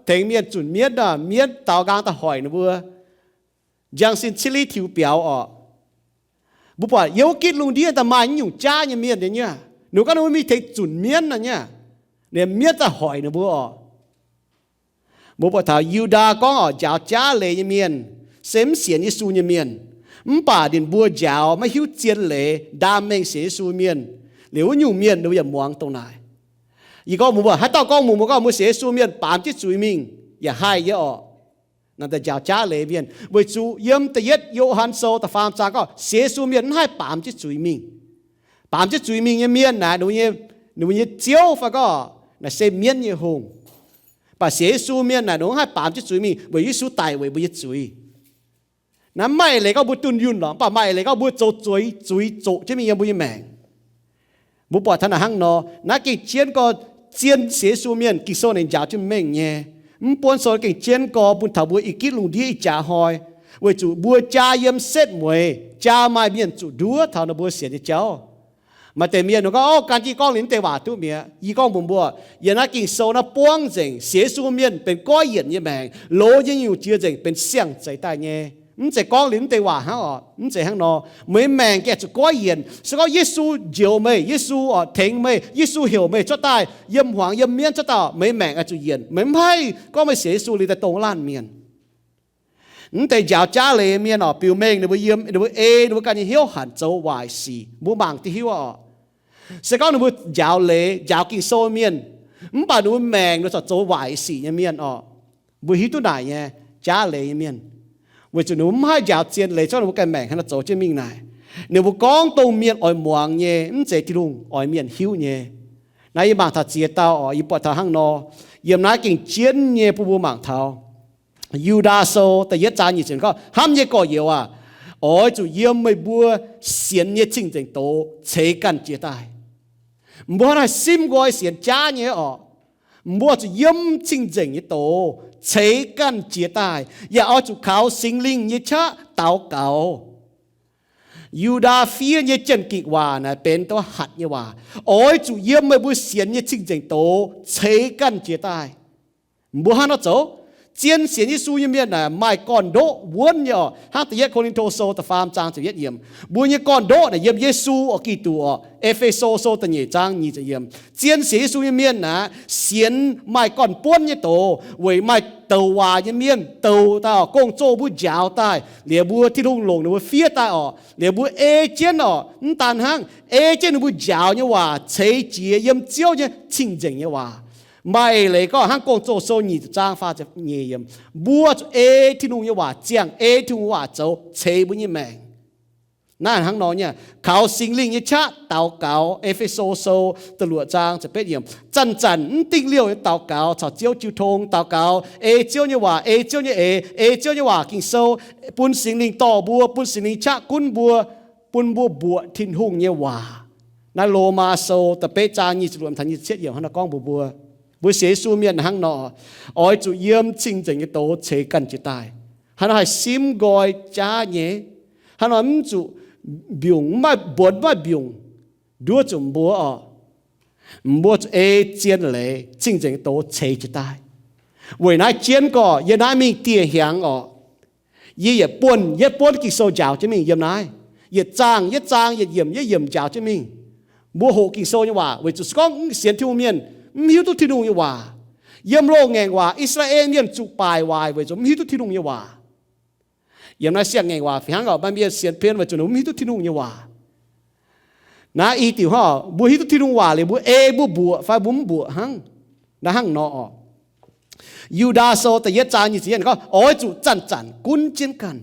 tengx mienh zunc mienv nor, mienv daaux nqaang daaih hoic ninh mbuo, njang sin ciliv tiux biaux orqc. Mbuo buatc yiem wuov gitv lungh ndiev daaih maaih nyungc jaav nyei mienh nyei, ninh gorngv ninh mbuo mingh tengx zunc mienv nor nyei, ninh mienv daaih hoic ninh mbuo orqc. Mbuo buatc taux Yu^ndaa gorngv orqc, njaaux jaav leiz nyei mienh se mv sienx Yesu nyei mienh. Mv baac ninh mbuo njaaux maiv hiuv zien leiz ndaam mengh sienx Yesu mienh, liuz wuov nyungc mienh ninh mbuo yaac muangx dongh naaic. Yie gorngv mbuox mbuo, haaix dauh gorngv mbuox mbuo gorngv mbuo sienx Yesu mienh baamz jienv zuiz mingh, yaac haih nyei orqc. Naaiv deix njaaux jaav leiz mienh, weic zuqc yiem da'yietv Yo^han Sou da'faam zaang gorngv sienx Yesu mienh mv haih baamz jienv zuiz mingh. Baamz jienv zuiz mingh nyei mienh naaic, ninh mbuo nyei ziouv fai gorngv naaic se mienv nyei hungh. Mv baac sienx Yesu mienh naaic, ninh mbuo mv haih baamz jienv zuiz mingh weic Yesu daic weic mbuo nyei zuiz. Naaiv maaih eix leiz gorngv mbuo dunh yunh lorqc, mv baac maaih eix leiz gorngv mbuo zoux zuiz, zuiz zoqc jienv mingh yiem mbuo nyei maengc. Mbuo buatc taux naaic hnangv nor, naaiv gengh jienv gorx zien sienx Yesu mienh Ging-Sou ninh njaaux jienv mengh nyei. Mv buonv sou gengh jienv gorx bun taux mbuo ih gitv lungh ndiev ih jaax hnoi, weic zuqc mbuo jaa yiem setv mueiz, jaa maaih mienh zuqc nduov taux ninh mbuo sienx nyei jauv. Maaih deix mienh gorngv, o, gan jienv gorngv liuz mv deix waac duqv mi'aqv. Yie gorngv mbuox mbuo, yiem naaiv Ging-Sou naaiv buangv nzengc, sienx Yesu mienh benx goiv yienc nyei maengc, loz nyei nyungc jiex nzengc benx siang-zeix daaih nyei. Mv zeiz gorngv liuz mv deix waac hnangv orqc. Mv zeiz hnangv nor. Meih maengc gengh zuqc goiv yienc. Se gorngv Yesu njoux meih, Yesu orqc tengx meih, Yesu heuc meih cuotv daaih yiem hmuangx yiem mienv cuotv daaih, meih maengc oix zuqc yienc. Meih mv haih gorngv meih sienx Yesu liuz daaih dongh laanh mienh. Mv deix njaaux jaav leiz mienh orqc, biux mengh ninh mbuo yiem, ninh mbuo ei ninh mbuo ganh nyei hnyouv hanc zoux waaic sic. Mbuo mangc diuh hiuv orqc. Se gorngv ninh mbuo njaaux leiz, njaaux Ging-Sou mienh, mv baac ninh mbuo maengc ninh corc zoux waaic sic nyei mienh orqc. Mbuo hiuv duqv naaic nyei, jaav leiz nyei mienh, weic zuqc ninh mbuo mv haih njaaux zien leiz, se gorngv ninh mbuo ganh maengc hnangv nor zoux jienv mingh naaic, ninh mbuo gorngv dongh mienh oix muangx nyei, mv zeiz Tin-Hungh oix mienh hiuv nyei. Naaiv yie mangc taux ziex dauh orqc, yie buatc taux hnangv nor, yiem naaiv gengh jienv nyei bun mbuo mangc taux. Yu^ndaa Sou da'yietv zaang nyic ziepc gorngv, hnamv nyei gorx-youz aah, oix zuqc yiem meih mbuo sienx nyei cing-nzengc doz ceix ganh jiez daaih. Mbuo hnangv naaiv simv nqoi sienx jaav nyei orqc, mbuo zuqc yiem cing-nzengc nyei doz ceix ganh jiez daaih, yaac oix zuqc kaux Singx Lingh nyei qaqv daux gaux. Yu^ndaa fiev nyei jien-gikc waac naaic benx douz hatc nyei waac, oix zuqc yiem meih mbuo sienx nyei cing-nzengc doz ceix ganh jiez daaih. Mbuo hnangv nor zoux, zien sienx Yesu nyei mienh naaic maaih gorn-ndoqv wuonv nyei orqc. Hnangv da'yietv Ko^lin^to Sou da'faam zaang ziepc yietv yiemc, mbuo nyei gorn-ndoqv naaic yiem Yesu orqc, Giduc orqc. E^fe^so Sou da'nyeic zaang nyic ziepc yiemc, zien sienx Yesu nyei mienh naaic sienx maaih gorn-buonv nyei doz, weic maaih douc waac nyei mienh douc daaih orqc, gong-zoh mbuo njaaux daaih, liuz mbuo Tin-Hungh longc ninh mbuo fiev daaih orqc, liuz mbuo ei jienv orqc. Mv daan hnangv, ei jienv ninh mbuo njaaux nyei waac ceix jiez yiem Ziouv nyei cing-nzengc nyei waac. Maaih eix leiz gorngv hnangv Gong-Zoh Sou nyic ziepc zaang faah ziepc nyeic yiemc, mbuo zuqc ei Tin-Hungh nyei waac ziangh, ei Tin-Hungh waac zoux ceix mbuo nyei maengc. Naaiv hnangv nor nyei, kaux Singx Lingh nyei qaqv daux gaux. E^fe^so Sou da'luoqc zaang ziepc betv yiemc, zanc-zanc mv dingh liouh nyei daux gaux caux Ziouv jiu tong, daux gaux ei Ziouv nyei waac, ei Ziouv nyei eix, ei Ziouv nyei waac Ging-Sou, bun Singx Lingh dorh mbuo, bun Singx Lingh qaqv gunv mbuo, bun mbuo mbuoqc Tin-Hungh nyei waac. Naaiv Lomaa Sou da'betv zaang nyic ziepc luoqc taux nyic ziepc cietv yiemc hnangv naaiv gorngv mbuox mbuo, mbuo sienx Yesu mienh hnangv nor, oix zuqc yiem cing-nzengc nyei doz ceix ganh jiex daaih. Hnangv nor haih simv nqoi jaav nyei. Hnangv nor mv zuqc mbiungc, mv maaih mbuonx, mv maaih mbiungc nduov zuqc mbuo orqc. Mbuo zuqc ei zien leiz cing-nzengc nyei doz ceix jiex daaih. Weic naaiv jienv gorqv yie naaiv mingh dieh hnyangx orqc, yie yietc buonv yietc buonv Ging-Sou njaaux jienv mingh yiem naaiv. Yietc zaang yietc zaang, yietc yiemc yietc yiemc njaaux jienv mingh. Mbuo hoqc Ging-Sou nyei waac weic zuqc se gorngv sienx Tin-Hungh mienh mv hiuv duqv Tin-Hungh nyei waac. Yiem loz-ngaengc waac I^saa^laa^en mienh zuqc baaic waaic weic zuqc mv hiuv duqv Tin-Hungh nyei waac. Yiem naaiv siang-ngaengc waac fih hnangv oc, maaih mienh sienx pien weic zuqc ninh mv hiuv duqv Tin-Hungh nyei waac. Naaiv i diuc hnangv oc, mbuo hiuv duqv Tin-Hungh waac liuz mbuo ei mbuo mbuoqc fai mbuo mv mbuoqc hnangv. Naaiv hnangv nor oc. Yu^ndaa Sou da'yietv zaang nyic ziepc yietv gorngv, oix zuqc zanc-zanc gunv jienv ganh.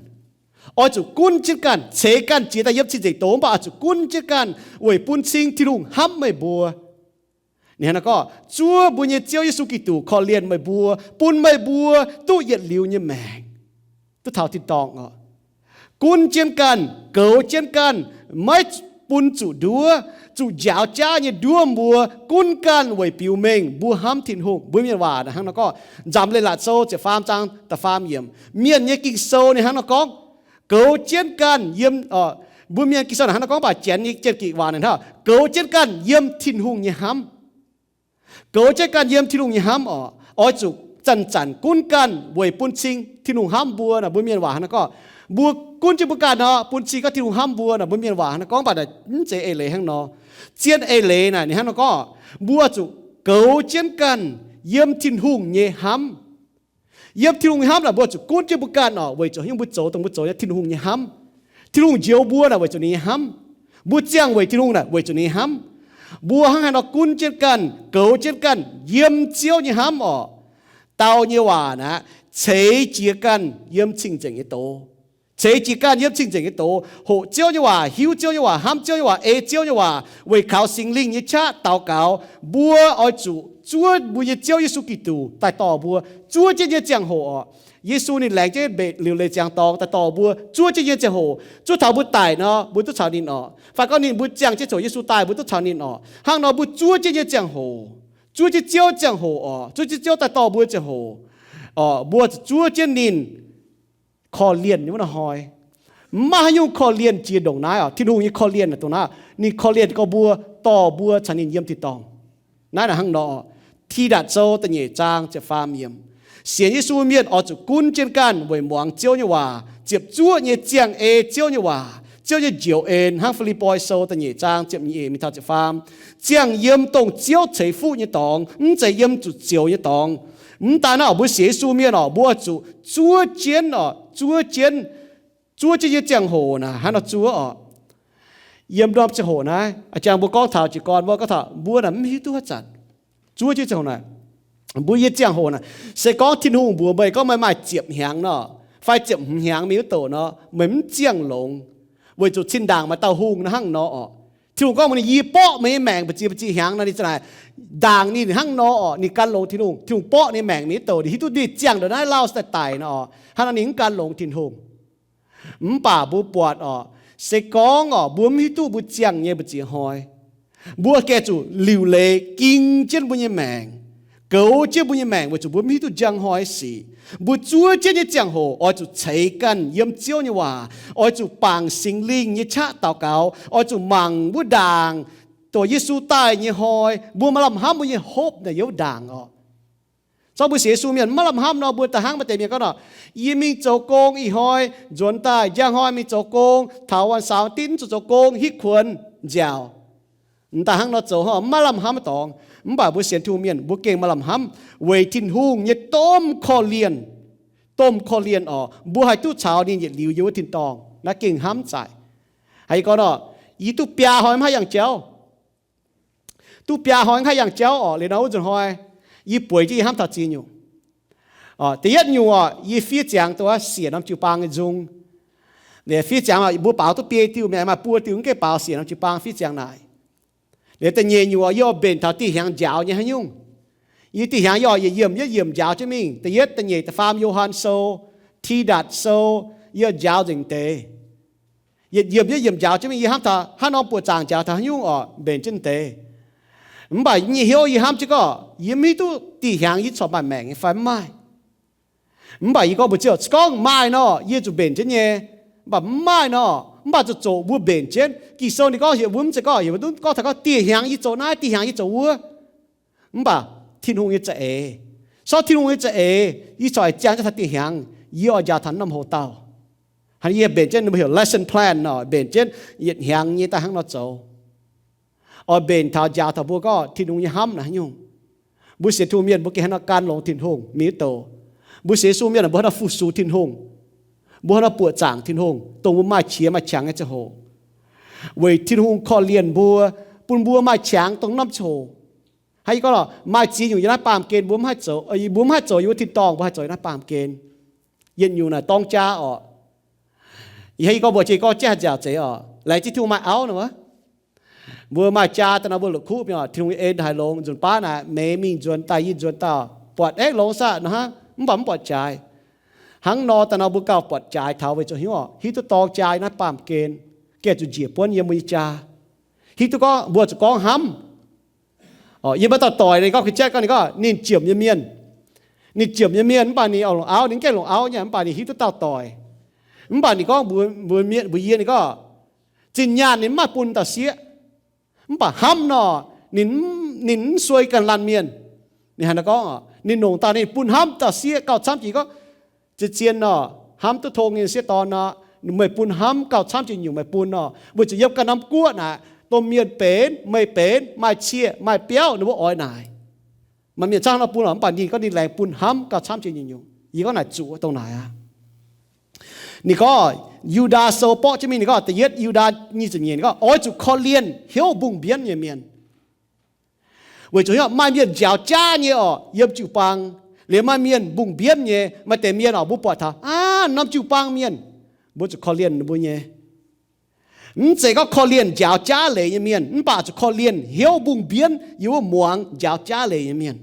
Oix zuqc gunv jienv ganh, ceix ganh jiex daaih yiem cing-nzengc doz, mv baac oix zuqc gunv jienv ganh weic bun cing Tin-Hungh hnamv meih mbuo. Ninh hnangv naaiv gorngv, zuov mbuo nyei Ziouv Yesu Giduc korv-lienh meih mbuo, bun meih mbuo duqv yietc liuz nyei maengc, duqv taux tin-dorngh oc. Gunv jienv ganh, goux jienv ganh, maiv bun zuqc nduov, zuqc njaaux jaav nyei nduov mbuo, gunv ganh weic biux mengh mbuo hnamv Tin-Hungh. Mbuo mienh waac hnangv nor gorngv, Nzamc Leiz-Latc Sou ziepc faam zaang da'faam yiemc, mienh nyei Ging-Sou ninh hnangv nor gorngv, goux jienv ganh yiem, mbuo mienh Ging-Sou hnangv nor gorngv, mv baac Janx nyei Janx-Gikc waac naaic hnangv, goux jienv ganh yiem Tin-Hungh nyei hnamv. Goux jienv ganh yiem Tin-Hungh nyei hnamv oc. Oix zuqc zanc-zanc gunv ganh weic bun cing Tin-Hungh hnamv mbuo naaic, mbuo mienh waac hnangv nor gorngv, mbuo gunv jienv mbuo ganh nor, bun cing gorngv Tin-Hungh hnamv mbuo naaic, mbuo mienh waac hnangv nor gorngv, mv baac naaic mv zeiz eix leiz hnangv nor. Zien eix leiz naaic ninh hnangv nor gorngv, mbuo zuqc goux jienv ganh yiem Tin-Hungh nyei hnamv. Yiem Tin-Hungh nyei hnamv naaic, mbuo zuqc gunv jienv mbuo ganh oc, weic zuqc haaix nyungc mbuo zoux dongh mbuo zoux nyei, Tin-Hungh nyei hnamv. Tin-Hungh njoux mbuo naaic weic zuqc ninh nyei hnamv. Mbuo ziangh weic Tin-Hungh naaic weic zuqc ninh nyei hnamv. Mbuo hnangv haaix nor gunv jienv ganh, goux jienv ganh yiem Ziouv nyei hnamv oc. Dau nyei waac naaic, ceix jiez ganh yiem cing-nzengc nyei doz. Ceix jiez ganh yiem cing-nzengc nyei doz, hoqc Ziouv nyei waac, hiuv Ziouv nyei waac, hnamv Ziouv nyei waac, ei Ziouv nyei waac, weic kaux Singx Lingh nyei qaqv daux gaux. Mbuo oix zuqc zuov mbuo nyei Ziouv Yesu Giduc daaih dorh mbuo, zuov jienv nyei ziangh hoc oc. Yesu ninh laengz jienv mbenc liuc leiz ziangx dorngx daaih dorh mbuo, zuov jienv nyei ziangh hoc, zuov taux mbuo daic nor, mbuo duqv caux ninh oc. Fai gorngv ninh mbuo ziangh jienv ziouc Yesu daaih, mbuo duqv caux ninh oc. Hnangv nor mbuo zuov jienv nyei ziangh hoc, zuov jienv Ziouv ziangh hoc oc, zuov jienv Ziouv daaih dorh mbuo ziangh hoc oc, mbuo zuqc zuov jienv ninh korv-lienh nyei wuov hnoi. Mv maaih haaix nyungc korv-lienh jiex ndongc naaiv oc. Tin-Hungh nyei korv-lienh dongh naaiv, ninh korv-lienh gorx mbuo, dorh mbuo caux ninh yiem tin-dorngh. Naaiv naaic hnangv nor, Tidatc Sou da'nyeic zaang ziepc faam yiemc, sienx Yesu mienh oix zuqc gunv jienv ganh weic muangx Ziouv nyei waac, ziepc zuoqv nyei ziangh ei Ziouv nyei waac, Ziouv nyei njoux en, hnangv Fi^lipv^poi Sou da'nyeic zaang ziepc nyeic mingh taux ziepc faam, ziangh yiem dongh Ziouv ceix fuqv nyei dorngx, mv zeiz yiem zuqc zioux nyei dorngx. Mv daan naaiv oc, mbuo sienx Yesu mienh oc, mbuo zuqc zuov jienv oc, zuov jienv, zuov jienv nyei ziangh hoc naaic, hnangv nor zuov oc. Yiem norm ziangh hoc naaiv, jang mbuo gorngv taux jiez gorn mbuo gorngv taux mbuo naaic mv hiuv duqv haaix zanc zuov jienv ziangh hoc naaic. Mbuo nyei ziangh hoc naaic, se gorngv Tin-Hungh mbuox meih gorngv meih maaih ziepc hnyangx nor, fai ziepc hmz hnyangx mingh wuov douc nor, meih mv ziangh longx, weic zuqc zinh ndaangc maaih dauh hungh naaiv hnangv nor oc. Tin-Hungh gorngv mbuox ninh, yie borqv meih nyei maengc mbu'ziex mbu'ziex hnyangx nor, ninh za'naaic ndaangc ninh hnangv nor oc, ninh gan longx Tin-Hungh. Tin-Hungh borqv ninh maengc mingh wuov douc, ninh hiuv duqv ninh ziangh ndongc naaiv lauh daaih daic nor oc, hnangv nor ninh mv gan longx Tin-Hungh. Mv baac mbuo buatc oc, se gorngv oc, mbuo mv hiuv duqv mbuo ziangh nyei mbu'ziex hnoi, mbuo gengh zuqc liuc leiz ging jienv mbuo nyei maengc, goux jienv mbuo nyei maengc weic zuqc mbuo mv hiuv duqv njang hnoi sic. Mbuo zuov jienv nyei ziangh hoc oix zuqc ceix ganh yiem Ziouv nyei waac, oix zuqc bangc Singx Lingh nyei qaqv daux gaux, oix zuqc mangc wuov ndaangc, dongh Yesu daaih nyei hnoi, mbuo maaih lamh hnamv mbuo nyei hope naaic yiem wuov ndaangc oc. Zorqv mbuo sienx Yesu mienh maiv lamh hnamv nor, mbuo da'hnangv maaih deix mienh gorngv nor, yie mingh zoux gong ih hnoi nzuonx daaih, njang hnoi mingh zoux gong, taux วันเสาร์อาทิตย์ mv zuqc zoux gong, hitv kuonx nziaauc. M'daaih hnangv nor zoux hnangv maiv lamh hnamv dorngx. Mv baac mbuo sienx Tin-Hungh mienh mbuo gengh maaih lamh hnamv weic Tin-Hungh nyei domh korv-lienh. Domh korv-lienh oc, mbuo haih duqv caux ninh yietc liuz yiem wuov tin-dorngh, naaiv gengh hnamv zaic. Haiz yie gorngv nor, yie duqv biaa hnoi maiv haih yangh jauv. Duqv biaa hnoi maiv haih yangh jauv oc. Liuz nor wuov nzunc hnoi, yie bueix jienv yie hnamv taux ziex nyungc. Da'yietv nyungc oc, yie fiev ziangx dongh wuov siec norm jiu-baang nyei nzung. Liuz fiev ziangx oc, mbuo baaux duqv biei diuh, mienh maaih buo diuh mv gaengh baaux siec norm jiu-baang fiev ziangx naaic. Liuz da'nyeic nyungc oc, yie oix mbenc taux dieh hnyangx njaaux nyei haaix nyungc. Yie dieh hnyangx yie oix yietc yiemc yietc yiemc njaaux jienv mingh. Da'yietv, da'nyeic, da'faam Yo^han Sou, Tidatc Sou, yie njaaux nzengc deix. Yietc yiemc yietc yiemc njaaux jienv mingh, yie hnamv taux haaix norm buoqc zaangc njaaux taux haaix nyungc oc, mbenc jienv deix. Mv baac nyei hnyouv yie hnamv jienv gorngv, yie mv hiuv duqv dieh hnyangx yie corc maaih maengc nyei fai mv maaih. Mv baac yie gorngv mbuox Ziouv, se gorngv maaih nor, yie zuqc mbenc jienv nyei. Mv baac mv maaih nor, mv baac zuqc zoqc mbuo mbenc jienv. Ging-Sou ninh gorngv heuc mbuo mv zeiz gorngv, heuc mbuo duqv gorngv taux gorngv dieh hnyangx yie zoux naaiv, dieh hnyangx yie zoux wuov. Mv baac Tin-Hungh nyei za'eix, sortv Tin-Hungh nyei za'eix, yie corc ziangh jienv taux dieh hnyangx, yie oix njaaux taux norm hoc dauh. Hnangv yie mbenc jienv, ninh mbuo heuc lesson plan nor, mbenc jienv yietc hnyangx nyei daaih hnangv nor zoux. oix mbenc taux njaaux taux mbuo gorngv Tin-Hungh nyei hnamv naaic haaix nyungc. Mbuo sienx Tin-Hungh mienh mbuo gengh hnangv nor gan longx Tin-Hungh, mienh mv douc. Mbuo sienx Yesu mienh mbuo hnangv nor fu-sux Tin-Hungh, mbuo hnangv nor buoqc zaangc Tin-Hungh, dongh mbuo maaih qiex maaih qangx nyei ziangh hoc. Weic Tin-Hungh korv-lienh mbuo, bun mbuo maaih qangx dongh norm ziangh hoc. Hnangv yie gorngv lorqc, maaih ziex nyungc yiem naaiv baamh gen mbuo mv haih zoux, mbuo mv haih zoux yiem wuov tin-dorngh, mbuo haih zoux yiem naaiv baamh gen. Yietc nyungc naaic dorng jaa orqc. Ih hnoi yie gorngv mbuox jienv gorngv jaav nziaauc zeiz orqc, laengz zingh Tin-Hungh maaih auv nor wuov. Mbuo maaih jaa daaih nor mbuo la'kuqv mingh orqc, Tin-Hungh en haaix longx nzunc baav naaic, meix mingh nzuonx daaih yie nzuonx daaih, buatc aengx longx saah nor hnangv, mv baac mv buatc jaaix. Hnangv nor daaih nor mbuo gauh buatc jaaix taux weic zuqc hiuv orqc, hiuv duqv dorng jaa yiem naaiv baamh gen, gengh zuqc njiec buonv yiem mbuo nyei jaa. Hiuv duqv gorngv mbuo zuqc gorngv hnamv. Yiem wuov dauh doic ninh gorngv, ga'jatv gorngv ninh gorngv ninh ziemc nyei mienh, ninh ziemc nyei mienh mv baac ninh oix longc auv, ninh gengh longc auv nyei, mv baac ninh hiuv duqv dauh doic. Mv baac ninh gorngv mbuox mienh, mbuox yie, ninh gorngv zinh nyaanh ninh mv maaih bun dauh sieqv, mv baac hnamv nor, ninh, ninh mv suei ganh laanh mienh. Ninh haaix nor gorngv, ninh longc daaih ninh bun hnamv dauh sieqv gauh camv jiex gorngv, zien-zien nor, hnamv duqv tong nyei sieqv dorn nor, meih bun hnamv gauh camv jiex nyungc meih bun nor, weic zuqc yiem ganh norm guoqv naaic, domh mienh benx, meih benx, maaih cie maaih biauv ninh mbuo oix naaic. Maaih mienh camv nor bun lorqc, mv baac ninh gorngv ninh laengz bun hnamv gauh camv jiex nyungc-nyungc. Yie gorngv naaic zuqc dongh naaic aqv. Ninh gorngv Yu^ndaa Sou borqv jienv mingh, ninh gorngv da'yietv Yu^ndaa nyic ziepc nyeic, ninh gorngv oix zuqc korv-lienh hnyouv mbungh mbienv nyei mienh. Weic zuqc maaih mienh njaaux jaav nyei orqc, yiem jiu-baang, liemh maaih mienh mbungh mbienv nyei. Maaih deix mienh orqc, mbuo buatc taux aav norm jiu-baang mienh, mbuo zuqc korv-lienh ninh mbuo nyei. Mv zeiz gorngv korv-lienh njaaux jaav leiz nyei mienh, mv baac zuqc korv-lienh hnyouv mbungh mbienv yiem wuov muangx njaaux jaav leiz nyei mienh.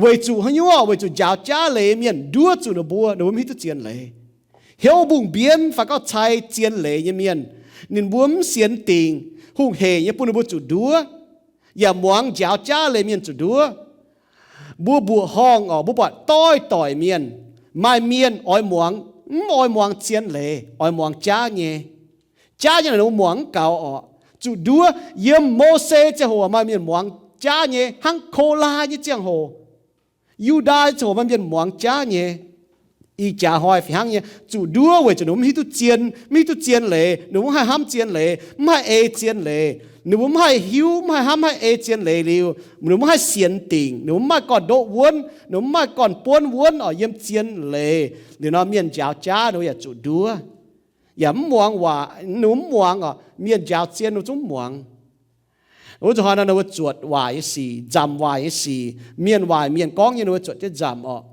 Weic zuqc haaix nyungc orqc? Weic zuqc njaaux jaav leiz nyei mienh nduov zuqc ninh mbuo, ninh mbuo mv hiuv duqv zien leiz. Hnyouv mbungh mbienv fai gorngv cai zien leiz nyei mienh, ninh mbuo mv sienx dingc, hungh heic nyei bun ninh mbuo zuqc nduov, yaac muangx njaaux jaav leiz mienh zuqc nduov. Mbuo mbuoqc horngh orqc, mbuo buatc doix-doic mienh, maaih mienh oix muangx, mv oix muangx zien leiz, oix muangx jaav nyei. Jaav nyei naaic ninh mbuo muangx mv gaux orqc, zuqc nduov. Yiem Mose ziangh hoc maaih mienh muangx jaav nyei hnangv Kolai nyei ziangh hoc. Yu^ndaa ziangh hoc maaih mienh muangx jaav nyei. Ih jaax hnoi fih hnangv nyei zuqc nduov weic zuqc ninh mbuo mv hiuv duqv zien, mv hiuv duqv zien leiz, ninh mbuo mv haih hnamv zien leiz, mv haih ei zien leiz, ninh mbuo mv haih hiuv, mv haih hnamv, mv haih ei zien leiz liuz, ninh mbuo mv haih sienx dingc, ninh mbuo mv maaih gorn-ndoqv wuonv, ninh mbuo mv maaih gorn-buonv wuonv orqc yiem zien leiz. Liuz nor mienh njaaux jaav ninh mbuo yaac zuqc nduov, yaac mv muangx waac, ninh mbuo mv muangx orqc. Mienh njaaux zien ninh mbuo zungv mv muangx. Wuov zuqc hnoi nor ninh mbuo zuotc waaic nyei sic, nzamc waaic nyei sic, mienh waaic mienh gorngv nyei ninh mbuo zuotc jienv nzamc orqc.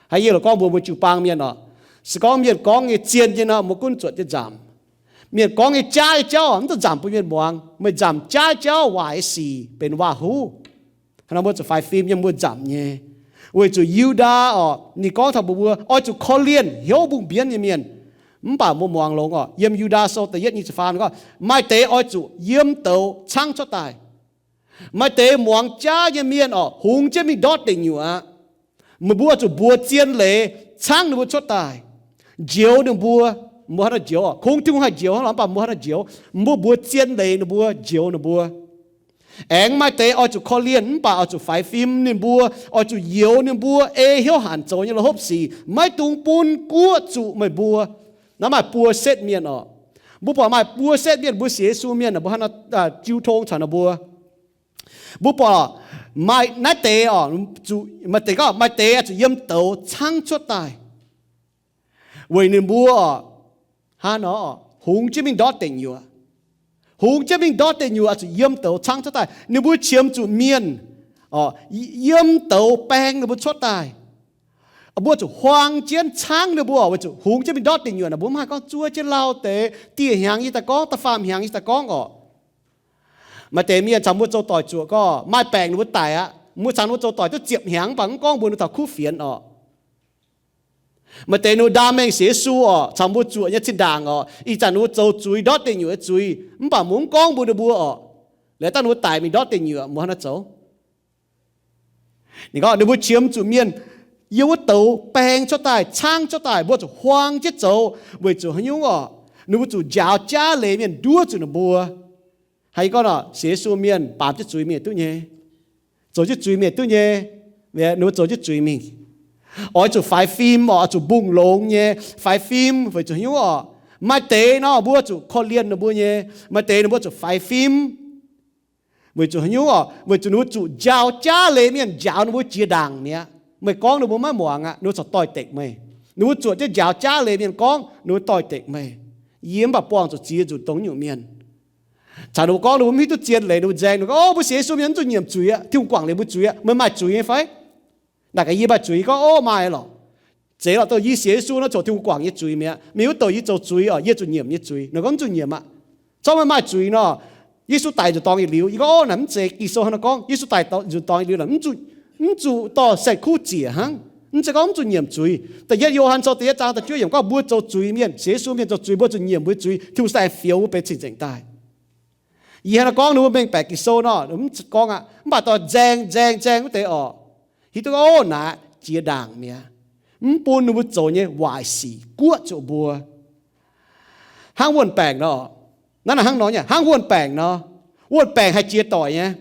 Haaix yie lorqc gorngv mbuox mbuo jiu-baang mienh orqc, se gorngv mienh gorngv nyei zien nyei nor, mbuo gunv zuotc jienv nzamc. Mienh gorngv nyei jaav nyei jauv mv dungx nzamc bun mienh muangx. Meih nzamc jaav nyei jauv, waaic nyei sic benx waac-huv. Hnangv nor mbuo zuqc faix fim yiem mbuo nzamc nyei. Weic zuqc Yu^ndaa orqc, ninh gorngv taux mbuox mbuo oix zuqc korv-lienh hnyouv mbungh mbienv nyei mienh. Mv baac mbuo muangx longx orqc, yiem Yu^ndaa Sou da'yietv nyic ziepc faam gorngv, maaih deix oix zuqc yiem douz caangv cuotv daaih. Maaih deix muangx jaav nyei mienh orqc, hungx jienv mingh ndortv deic nyuoqc aqv. Meih mbuo oix zuqc mbuox zien leiz caangv ninh mbuo cuotv daaih, njoux ninh mbuo. Mbuo hnangv nor njoux orqc, kungx Tin-Hungh haih njoux hnangv lorqc, mv baac mbuo hnangv nor njoux. Mbuo mbuox zien leiz ninh mbuo, njoux ninh mbuo. Aengx maaih deix oix zuqc korv-lienh mv baac oix zuqc faix fim ninh mbuo, oix zuqc youx ninh mbuo ei hnyouv hanc zoux nyei la'hopv sic, maiv dungx bun guoqv zuqc meih mbuo. Naaiv maaih buo setv mienh orqc. Mbuo buatc maaih buo setv mienh, mbuo sienx Yesu mienh, mbuo hnangv nor jiu tong caux ninh mbuo. Mbuo buatc maaih naaiv deix orqc, maaih deix gorngv maaih deix zuqc yiem douz caangv cuotv daaih. Weic ninh mbuo orqc, hnangv nor orqc, hungx jienv mingh ndortv deic nyuoqc. Hungx jienv mingh ndortv deic nyuoqc zuqc yiem douz caangv cuotv daaih. Ninh mbuo qiemx zuqc mienh orqc, yiem douz baeng ninh mbuo cuotv daaih. Mbuo zuqc huaang jienv caangv ninh mbuo orqc, weic zuqc hungx jienv mingh ndortv deic nyuoqc naaic, mbuo mv haih gorngv zuov jienv lauh deix, dieh hnyangx yie daaih gorngv, da'faam hnyangx yie daaih gorngv orqc. Maaih deix mienh caux mbuo zoux doic zuoqc gorngv maaih baengc ninh mbuo daic aqv, mbuo caux ninh mbuo zoux doic duqv ziepc hnyangx mv baac mv gorngv mbuox ninh taux kuv fienx orqc. Maaih deix ninh mbuo ndaam mengh sienx Yesu orqc, caux mbuo zuoqc nyei zinh ndaangc orqc, ih zanc ninh mbuo zoux zuiz, ndortv deic nyuoqc nyei zuiz, mv baac mbuo mv gorngv mbuox ninh mbuo orqc. Liuz dangh ninh mbuo daic mingh ndortv deic nyuoqc, mbuo hnangv naaiv zoux. Ninh gorngv ninh mbuo qiemx zuqc mienh yiem wuov douz baeng cuotv daaih, caangv cuotv daaih, mbuo zuqc huaang jienv zoux, weic zuqc haaix nyungc orqc? Ninh mbuo zuqc njaaux jaav leiz mienh nduov zuqc ninh mbuo. Hnangv yie gorngv nor, sienx Yesu mienh baamz jienv zuiz mingh duqv nyei, zoux jienv zuiz mingh duqv nyei, ninh mbuo zoux jienv zuiz mingh. Oix zuqc faix fim orqc, oix zuqc mbungh longx nyei. Faix fim weic zuqc haaix nyungc orqc? Maaih deix nor mbuo zuqc korv-lienh ninh mbuo nyei, maaih deix ninh mbuo zuqc faix fim. Weic zuqc haaix nyungc oc? Weic zuqc ninh mbuo zuqc njaaux jaav leiz mienh njaaux ninh mbuo jiex ndaangc mi'aqv. Meih gorngv ninh mbuo maiv muangx aqv, ninh mbuo corc doix-dekc meih. Ninh mbuo zuqc jienv njaaux jaav leiz mienh gorngv ninh mbuo doix-dekc meih. Yie mv baac buangh zuqc ziex nzunc dongh nyungc mienh. Caux ninh mbuo gorngv ninh mbuo mv hiuv duqv zien leiz, ninh mbuo nzaeng, ninh gorngv, Ov, mbuo sienx Yesu mienh mv zuqc nyiemc zuiz aqv. Tin-Hungh guangc liuz mbuo zuiz aqv. Meih maaih zuiz nyei fai? Naaic gaax yie maaih zuiz. Yie gorngv, Ov, maaih lorqc. Zeiz lorqc, dongh yie sienx Yesu nor coc Tin-Hungh guangc yie zuiz mi'aqv. Mienh hiuv dongh yie zoux zuiz oc, yie zuqc nyiemc nyei zuiz. Ninh gorngv, Mv zuqc nyiemc aqv. Corc meih maaih zuiz nor, Yesu daic nzunc dorngx yietc liuz. Yie gorngv, Ov, naaic mv zeiz. Ging-Sou hnangv nor gorngv, Yesu daic nzunc dorngx yietc liuz naaic, mv zuqc dorh saeng-kuv ziec hnangv. Mv zeiz gorngv mv zuqc nyiemc zuiz. Da'yietv Yo^han Sou da'yietv zaang da'juov yiemc gorngv mbuo zoux zuiz mienh, sienx Yesu mienh zoux zuiz, mbuo zuqc nyiemc mbuo zuiz, Tin-Hungh saeng-fiou mbuo benx cing-nzengc daaih. Yie hnangv naaiv gorngv ninh mbuo mengh baeqc Ging-Sou nor, mv gorngv aqv. Mv baac dorh nzaeng nzaeng nzaeng wuov deix oc, hiuv duqv, ov, naaic jiex ndaangc mi'aqv. Mv bun ninh mbuo zoux nyei waaic sic guoqv zuqc mbuo. Hnangv wuon-baengc nor, naaiv naaic hnangv nor nyei, hnangv wuon-baengc nor, wuon-baengc haih jiex doic nyei.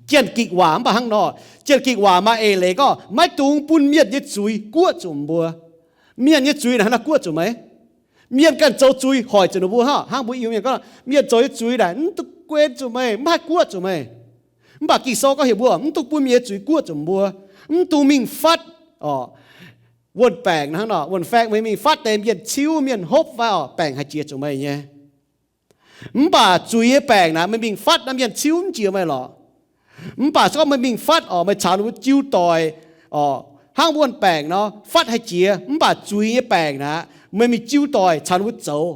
Jien-gikc waac mv baac hnangv nor, Jien-gikc waac maaih eix leiz gorngv, Maiv dungx bun mienh nyei zuiz guoqv zuqc mbuo. Mienh nyei zuiz naaic hnangv naaiv guoqv zuqc meih. Mienh ganh zoux zuiz hoic zuqc ninh mbuo hnangv. Hnangv mbuo Iu-Mienh gorngv, mienh zoux nyei zuiz naaic mv duqv guen zuqc meih, mv haih guoqv zuqc meih. Mv baac Ging-Sou gorngv heuc mbuo mv dungx bun mienh nyei zuiz guoqv zuqc mbuo. Mv dungx mingh fatv oc. Wuon-baengc hnangv nor, wuon-faengx meih mingh fatv deix mienh ciuv mienh hopv fai oc, baengc haih jiex zuqc meih nyei. Mv baac zuiz nyei baengc naaic meih mingh fatv naaiv mienh ciuv mv jiex meih lorqc. Mv baac se gorngv meih mingh fatv oc, meih caux ninh mbuo jiu doic oc, hnangv wuon-baengc nor fatv haih jiex. Mv baac zuiz nyei baengc naaic meih mingh jiu doic caux ninh mbuo zoux.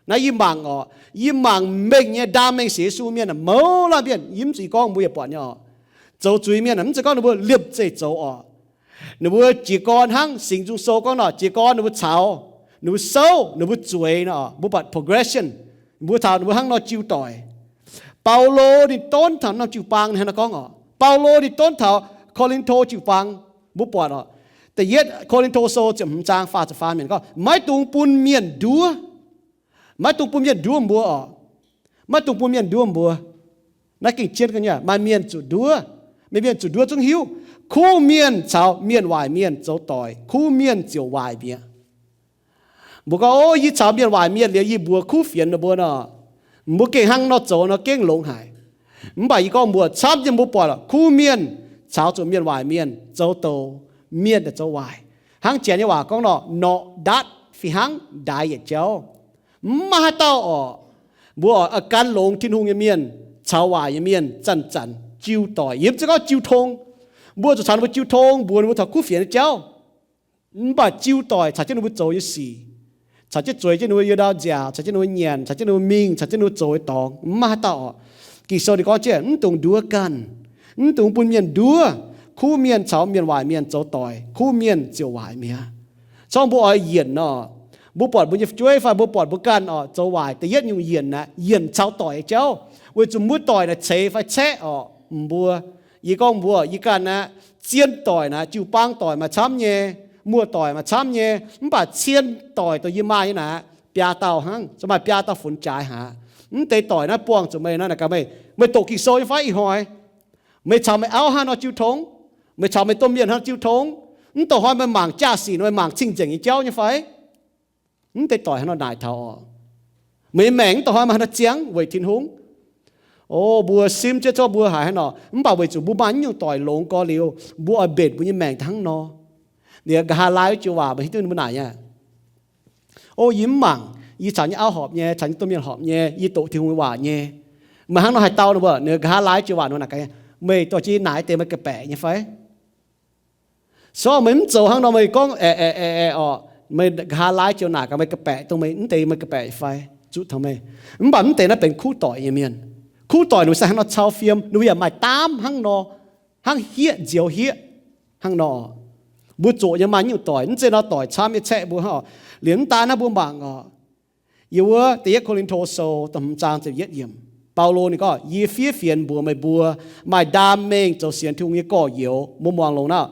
Naaiv yie mangc oc, yie mangc mengh nyei ndaam mengh sienx Yesu mienh, mouz laanh mienh, yie mv zuqc gorngv, mbuo yaac buatc nyei oc. Zoux zuiz mienh mv zeiz gorngv ninh mbuo liemh zeih zoux oc. Ninh mbuo jiez gorn hnangv Singx Nzung Sou gorngv nor, jiez gorn ninh mbuo caux, ninh mbuo souv, ninh mbuo zueiz nor, mbuo buatc progression. Mbuo taux ninh mbuo hnangv nor jiu doic. Baulo ninh donv taux norm jiu-baang hnangv nor gorngv oc. Baulo ninh donv taux Ko^lin^to jiu-baang, mbuo buatc oc. Da'yietv Ko^lin^to Sou ziepc hmz zaang faah ziepc faam yiemc gorngv, Maiv dungx bun mienh nduov. Maiv dungx bun mienh nduov mbuo oc. Maiv dungx bun mienh nduov mbuo. Naaiv gengh jienv ga'nyiec, maaih mienh zuqc nduov. Maaih mienh zuqc nduov zungv hiuv. Kuv mienh caux mienh waaic mienh zoux doic, kuv mienh ziouc waaic mi'aqv. Mbuo gorngv, Ov, yie caux mienh waaic mienh liuz yie mbuox kuv fienx ninh mbuo nor, mbuo gengh hnangv nor zoux nor gengh longx haic. Mv baac yie gorngv mbuox camv nyei, mbuo buatc kuv mienh caux zuqc mienh waaic mienh zoux douz, mienh daaih zoux waaic. Hnangv Janx nyei waac gorngv nor, norqc ndatv fih hnangv ndaix yietc jauv. Mv maaih haaix dauh oc, mbuo oix gan longx Tin-Hungh nyei mienh caux waaic nyei mienh zanc-zanc jiu doic. Yie mv zeiz gorngv jiu tong. Mbuo zuqc caux ninh mbuo jiu tong, mbuox ninh mbuo taux kuv fienx nyei jauv. Mv baac jiu doic caux jienv ninh mbuo zoux nyei sic, caux jienv zueiz jienv ninh mbuo yiem ndau nziaauc, caux jienv ninh mbuo nyanc, caux jienv ninh mbuo mingh, caux jienv ninh mbuo zoux nyei dorngx, mv maaih haaix dauh oc. Ging-Sou ninh gorngv jienv, Mv dungx nduov ganh. Mv dungx bun mienh nduov. Kuv mienh caux mienh waaic mienh zoux doic, kuv mienh ziouc waaic mi'aqv. Corc mbuo oix yienc nor, mbuo buatc mbuo nyei fu'jueiv fai mbuo buatc mbuo ganh oc zoux waaic, da'yietv nyungc yienc naaic, yienc caux doic nyei jauv, weic zuqc mbuo doic naaic ceix fai caeqv oc mbuo. Yie gorngv mbuo, yie ganh aqv, zien doic naaic, jiu-baang doic maaih camv nyei, muoz-doic maaih camv nyei, mv baac cien doic dongh yie maaih nyei naaic, biaa dauh hnangv, se maaih biaa dauh funx jaaix haic. Mv deix doic naaiv buangh zuqc meih naaiv, naaic gaax meih, meih doqc Ging-Sou nyei fai ih hnoi? Meih caux meih auv hnangv nor jiu tong? Meih caux meih domh mienh hnangv jiu tong? Mv dongh hnoi meih mangc jaa-sic nor meih mangc cing-nzengc nyei jauv nyei fai? Mv deix doic hnangv nor naaic taux oc. Meih nyei maengc mv dongh hnoi maaih haaix nor ziangh weic Tin-Hungh? O, mbuo simv jienv zorqv mbuo haiz hnangv nor, mv baac weic zuqc mbuo maaih naaiv nyungc doic longx gorx liuz, mbuo oix mbenc mbuo nyei maengc hnangv nor. Liuz nqa'haav laai wuov joux waac meih hiuv duqv ninh mbuo naaic nyei. O, yie mv mangc. Yie caux nyei auv horpc nyei, caux nyei domh mienh horpc nyei, yie doqc Tin-Hungh nyei waac nyei. Meih hnangv nor haaix dauh nor mbuo, ninh nqa'haav laai wuov joux waac ninh mbuo naaic gaax, meih dorh jienv naaic deix meih ga'baeqc nyei fai? So meih mv zoux hnangv nor meih gorngv aeqv, aeqv, aeqv, aeqv, orqc, meih nqa'haav laai joux naaic gaax meih ga'baeqc dongh meih mv deix meih ga'baeqc fai? Zuqc taux meih. Mv baac mv deix naaiv benx kuv doic nyei mienh. Kuv doic ninh mbuo se hnangv nor cau fiem, ninh mbuo yaac maaih daamv hnangv nor, hnangv hieqv nzioux hieqv hnangv nor. Mbuo zoqc nyei maaih nyungc doic, mv zeiz nor doic camv nyei caeqv mbuo hnangv orqc. Liemh mv daan naaiv mbuo mangc orqc, yiem wuov da'yietv Ko^lin^to Sou da'hmz zaang ziepc yietv yiemc, Baulo ninh gorngv, Yie fiev fienx mbuox meih mbuo maaih ndaam mengh zoux sienx Tin-Hungh nyei gorx-youz, mbuo muangx longx naaiv.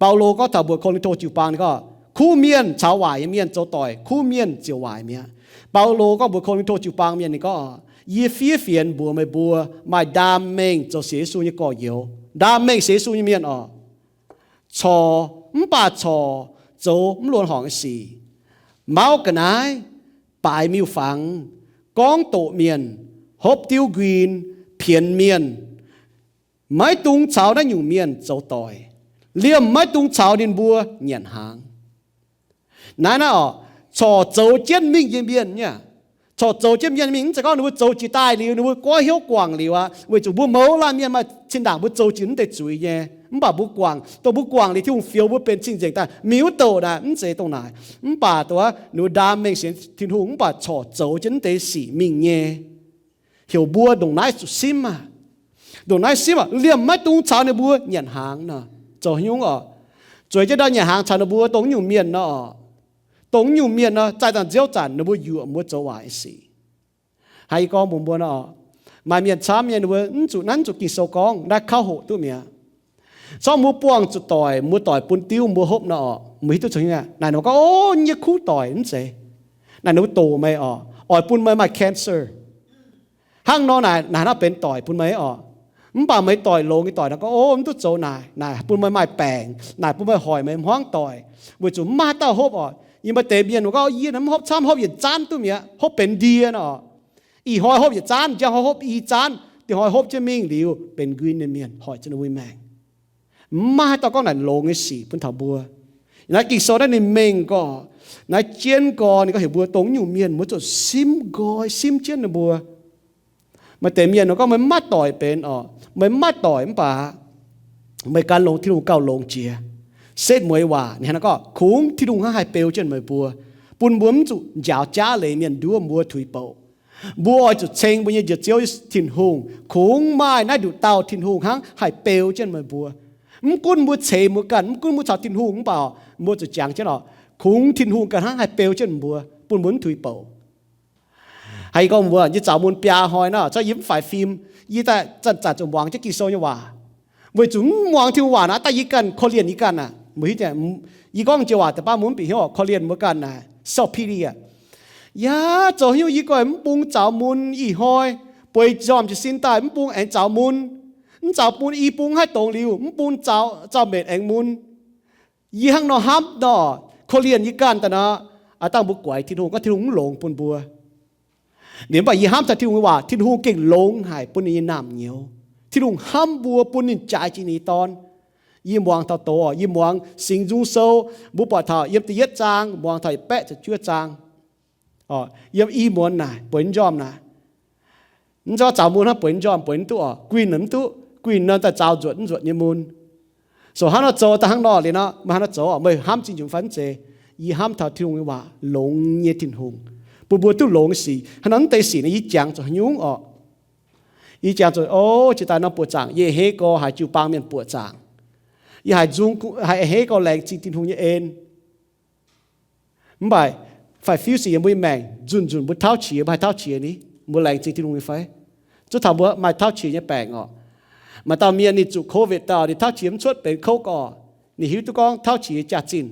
Baulo gorngv taux mbuox Ko^lin^to jiu-baang ninh gorngv, kuv mienh caux waaic nyei mienh zoux doic, kuv mienh ziouc waaic mi'aqv. Baulo gorngv mbuox Ko^lin^to jiu-baang mienh ninh gorngv, Yie fiev fienx mbuox meih mbuo maaih ndaam mengh zoux sienx Yesu nyei gorx-youz. Ndaam mengh sienx Yesu nyei mienh orqc, corc mv baac corc zoux mv luonx horngc nyei sic, mauv ga'naaiv, baaix miuc-fangx, gorngv doqc mienh, hopv diuv nquin, pienx mienh, maiv dungx caux naaiv nyungc mienh zoux doic. Liemh maiv dungx caux ninh mbuo nyanc hnaangx. Naaiv naaiv oc, corc zoux jienv mingh nyei mienh nyei, corc zoux jienv mienh mingh, mv zeiz gorngv ninh mbuo zoux jiex daaih liuz, ninh mbuo goiv hnyouv guangc liuz aqv, weic zuqc mbuo mouz laanh mienh maaih zinh ndaangc mbuo zoux jiex mv deix zuiz nyei. Mv baac mbuo guangc, dongh mbuo guangc liuz Tin-Hungh fioux mbuo benx cing-nzengc daaih, mingh wuov douc naaic mv zeiz dongh naaic. Mv baac dongh wuov ninh mbuo ndaam mengh sienx Tin-Hungh mv baac corc zoux jienv mv deix sic mingh nyei. Heuc mbuo ndongc naaiv zuqc simv aqv. Ndongc naaiv simv aqv, liemh maiv dungx caux ninh mbuo nyanc hnaangx nor. Zoux haaix nyungc oc? Zueiz jienv ndau nyanc hnaangx caux ninh mbuo dongh nyungc mienh nor oc. Dongh nyungc mienh nor, zaih dangh nziouv zanc ninh mbuo yuoqc mbuo zoux waaic sic. Hnangv yie gorngv mbuox mbuo nor oc, maaih mienh camv nyei, ninh mbuo mv zuqc, naaiv mv zuqc Ging-Sou gorngv, naaiv kauv hoqc duqv mi'aqv. Corc mbuo buangh zuqc doic, mbuo doic bun diuv mbuo hopv nor oc, mbuo hiuv duqv zoux haaix nyungc, naaic ninh mbuo gorngv, Ov, nyei kuv doic mv zeiz. Naaic ninh mbuo doqc meih oc, oix bun meih maaih cancer. Hnangv nor naaic, naaic nor benx doic bun meih oc. Mv baac meih doic longx nyei doic nor gorngv, Ov, mv duqv zoux naaic, naaic bun meih maaih baengc, naaic bun meih hoic meih hmuangv doic, weic zuqc mv maaih haaix dauh hopv oc. Yie maaih deix mienh gorngv, Yie mv hopv camv, hopv yietc zanv duqv mi'aqv, hopv benx ndie nor oc. Ih hnoi hopv yietc zanv, njang hnoi hopv i zanv, da'nyeic hnoi hopv jienv mingh liuz benx nquin nyei mienh, hoic zuqc ninh mbuo maengc. Mv maaih haaix dauh gorngv naaic longx nyei sic bun taux mbuo. Naaiv Ging-Sou naaiv ninh mengh gorx, naaiv jienv gorx, ninh gorngv heuc mbuo dongh nyungc mienh mbuo zuqc simv nqoi, simv jienv ninh mbuo. Maaih deix mienh gorngv, Meih mv maaih doic benx oc. Meih mv maaih doic mv baac meih gan longx Tin-Hungh gauh longx jiex. Setv mueiz waac ninh hnangv naaiv gorngv, kungx Tin-Hungh hnangv haih beu jienv meih mbuo, bun mbuo mv zuqc njaaux jaav leiz mienh nduov mbuo tuix bouc. Mbuo oix zuqc ceng mbuo nyei Njoux Ziouv Yesu Tin-Hungh, kungx maaih naaiv nduqc dauh Tin-Hungh hnangv haih beu jienv meih mbuo. Mv gunv mbuo ceix mbuo ganh, mv gunv mbuo caux Tin-Hungh mv baac mbuo zuqc jangx jienv oc, kungx Tin-Hungh ganh hnangv haih beu jienv mbuo, bun mbuo mv tuix bouc. Haiz yie gorngv mbuo, yie zaux mun biaa hnoi nor, zorqv yie mv faix fim, yie daaih zanc-zanc zuqc muangx jienv Ging-Sou nyei waac. Weic zuqc mv muangx Tin-Hungh waac naaic, daaih yie ganh korv-lienh yie ganh aqv. Yie gorngv jiex waac deix baav mbuo mv bieqc hnyouv, korv-lienh mbuo ganh naaic, self-pity aqv. Yaac zoux haaix nyungc yie goiv mv bung zaux mun ih hnoi, bueix njormh jiez sin daaih mv bung aengx zaux mun. Mv zaux bun i bung haih dongz liuz, mv bung zaux, zaux mbenc aengx mun. Yie hnangv nor hnamv nor, korv-lienh yie ganh daaih nor, aav dangh mbuo guaix Tin-Hungh, gorngv Tin-Hungh mv longx bun mbuo. Ninh mv baac yie hnamv taux Tin-Hungh nyei waac, Tin-Hungh gengh longx haic bun ninh nyei naamh nyouz. Tin-Hungh hnamv mbuo bun ninh jaaix jiex ninh nyei Dorn. Yie muangx taux doz, yie muangx Singx Nzung Sou, mbuo buatc taux yiem da'yietv zaang muangx taux yietc baeqv ziepc juov zaang. Yiem i muonz naaic, bueix njormh naaic, mv zorqv zaux mun hnangv, bueix njormh bueix mv duqv oc, guinh mv duqv, guinh nor daaih zaux nzuotc mv nzuotc nyei mun. So hnangv nor zoux daaih hnangv nor liuz nor, meih hnangv nor zoux, meih hnamv zingh jomc fai mv zeiz? Yie hnamv taux Tin-Hungh nyei waac longx nyei Tin-Hungh, bun mbuo duqv longx sic. Hnangv nor mv deix sic naaic yie jangx zuqc haaix nyungc oc? Yie jangx zuqc, o, jiex daaih nor buoqc zaangc, yie a'hneiv gorx haiz jiu-baang mienh buoqc zaangc. Yie haiz nzung, haiz a'hneiv gorx laengz zingh Tin-Hungh nyei en. Mv baac faix-fiuv sic yiem mbuo nyei maengc, nzunc-nzunc mbuo tauv qiex, mbuo haih tauv qiex ni? Mbuo laengz zingh Tin-Hungh nyei fai? Zuov taux mbuo maaih tauv qiex nyei baengc oc. Maaih dauh mienh ninh zuqc covid dauh, ninh tauv qiex mv cuotv benx kouv gorx. Ninh hiuv duqv gorngv tauv qiex jaax-zinh.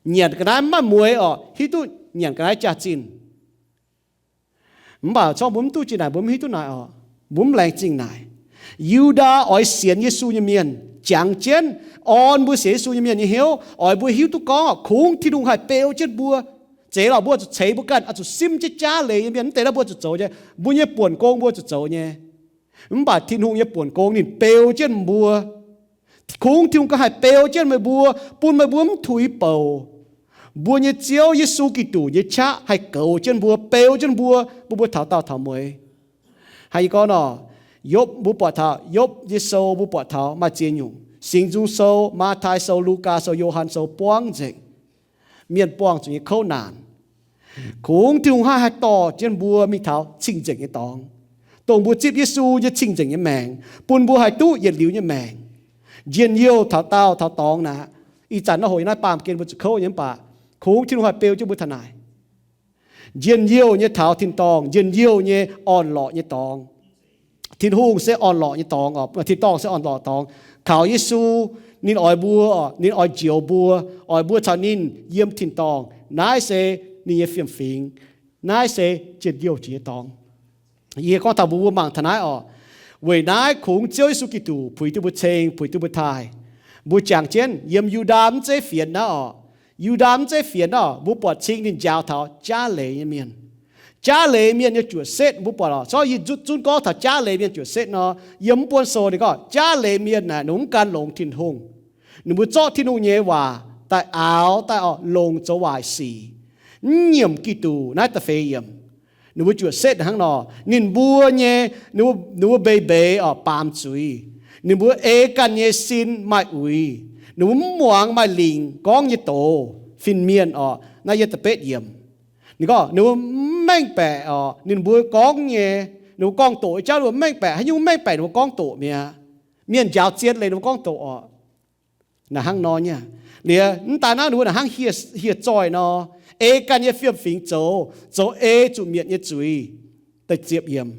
Nyanc ga'naaiv mv maaih mueix oc, hiuv duqv nyanc ga'naaiv jaax-zinh. Mv baac corc mbuo mv duqv jiex naaic, mbuo mv hiuv duqv naaic oc. Mbuo mv laengz zingh naaic. Yu^ndaa oix sienx Yesu nyei mienh, jangx jienv orn mbuo sienx Yesu nyei mienh nyei hnyouv, oix mbuo hiuv duqv gorngv kungx Tin-Hungh haih beu jienv mbuo. Zeiz lorqc, mbuo zuqc ceix mbuo ganh, oix zuqc simv jienv jaav leiz nyei mienh, mv deix naaiv mbuo zuqc zoux nyei. Mbuo nyei buonc gong mbuo zuqc zoux nyei. Mv baac Tin-Hungh nyei buonc gong ninh beu jienv mbuo. Kungx Tin-Hungh ganh haih beu jienv meih mbuo, bun meih mbuo mv tuix bouc. Mbuo nyei Ziouv Yesu Giduc nyei qaqv haih goux jienv mbuo, beu jienv mbuo, bun mbuo taux daauh taux mueiz. Hnangv yie gorngv nor, Yopv, mbuo buatc taux Yopv nyei sou, mbuo buatc taux maaih ziex nyungc. Singx Nzung Sou, Matv^tai Sou, Lugaa Sou, Yo^han Sou buangv nzengc. Mienh buangh zuqc nyei kouv naanc. Kungx Tin-Hungh hnangv haih dorh jienv mbuo mingh taux cing-nzengc nyei dorngx, dongh mbuo zipv Yesu nyei cing-nzengc nyei maengc, bun mbuo haih duqv yietc liuz nyei maengc. Njien-youh taux daauh taux dorngx naaic, ih zanc naaiv hoc yiem naaiv baamh gen mbuo zuqc kouv nyei, mv baac kungx Tin-Hungh haih beu jienv mbuo taux naaic. Njien-youh nyei taux tin-dorngh, njien-youh nyei orn-lorqc nyei dorngx. Tin-Hungh se orn-lorqc nyei dorngx, tin-dorngh se orn-lorqc dorngx. Kaux Yesu, ninh oix mbuo, ninh oix njoux mbuo, oix mbuo caux ninh yiem tin-dorngh. Naaiv se ninh nyei fiem-fingx. Naaiv se njien-youh jiex nyei dorngx. Yie gorngv taux mbuo, mbuo mangc taux naaiv oc. Weic naaiv kungx Ziouv Yesu Giduc puix duqv mbuo ceng, puix duqv mbuo taaih. Mbuo jangx jienv yiem Yu^ndaa mv zeiz fienx naaiv oc. Yu^ndaa mv zeiz fienx orqc. Mbuo buatc cing ninh njaaux taux jaav leiz nyei mienh. Jaav leiz mienh nyei juoqc setv mbuo buatc orqc. Corc yie zutv zunv gorngv taux jaav leiz mienh juoqc setv nor, yiem mv buonv sou ninh gorngv jaav leiz mienh naaic ninh mv gan longx Tin-Hungh. Ninh mbuo zorqv Tin-Hungh nyei waac daaih aaux daaih orqc, longc zoux waaic sic, mv nyiemc Giduc. Naaiv da'feix yiemc. Ninh mbuo juoqc setv hnangv nor, ninh mbuo nyei, ninh mbuo mbeix mbeix orqc, baamz zuiz. Ninh mbuo ei ganh nyei sin maaih uix. Ninh mbuo mv muangx maaih lingc gorngv nyei doz fin-mienh orqc. Naaiv yiem da'betv yiemc. Ninh gorngv ninh mbuo mv mengh baeqc orqc, ninh mbuo gorngv nyei, ninh mbuo gorngv-doqc nyei jauv ninh mbuo mv mengh baeqc. Haaix nyungc mv mengh baeqc ninh mbuo gorngv-doqc mi'aqv. Mienh njaaux zien leiz ninh mbuo gorngv-doqc orqc. Naaic hnangv nor nyei. Liuz mv daaih naaiv ninh mbuo naaic hnangv hieh zoih nor, ei ganh nyei fiem-fingx zoux, zoux ei zuqc mietc nyei zuiz. Da'ziepc yiemc.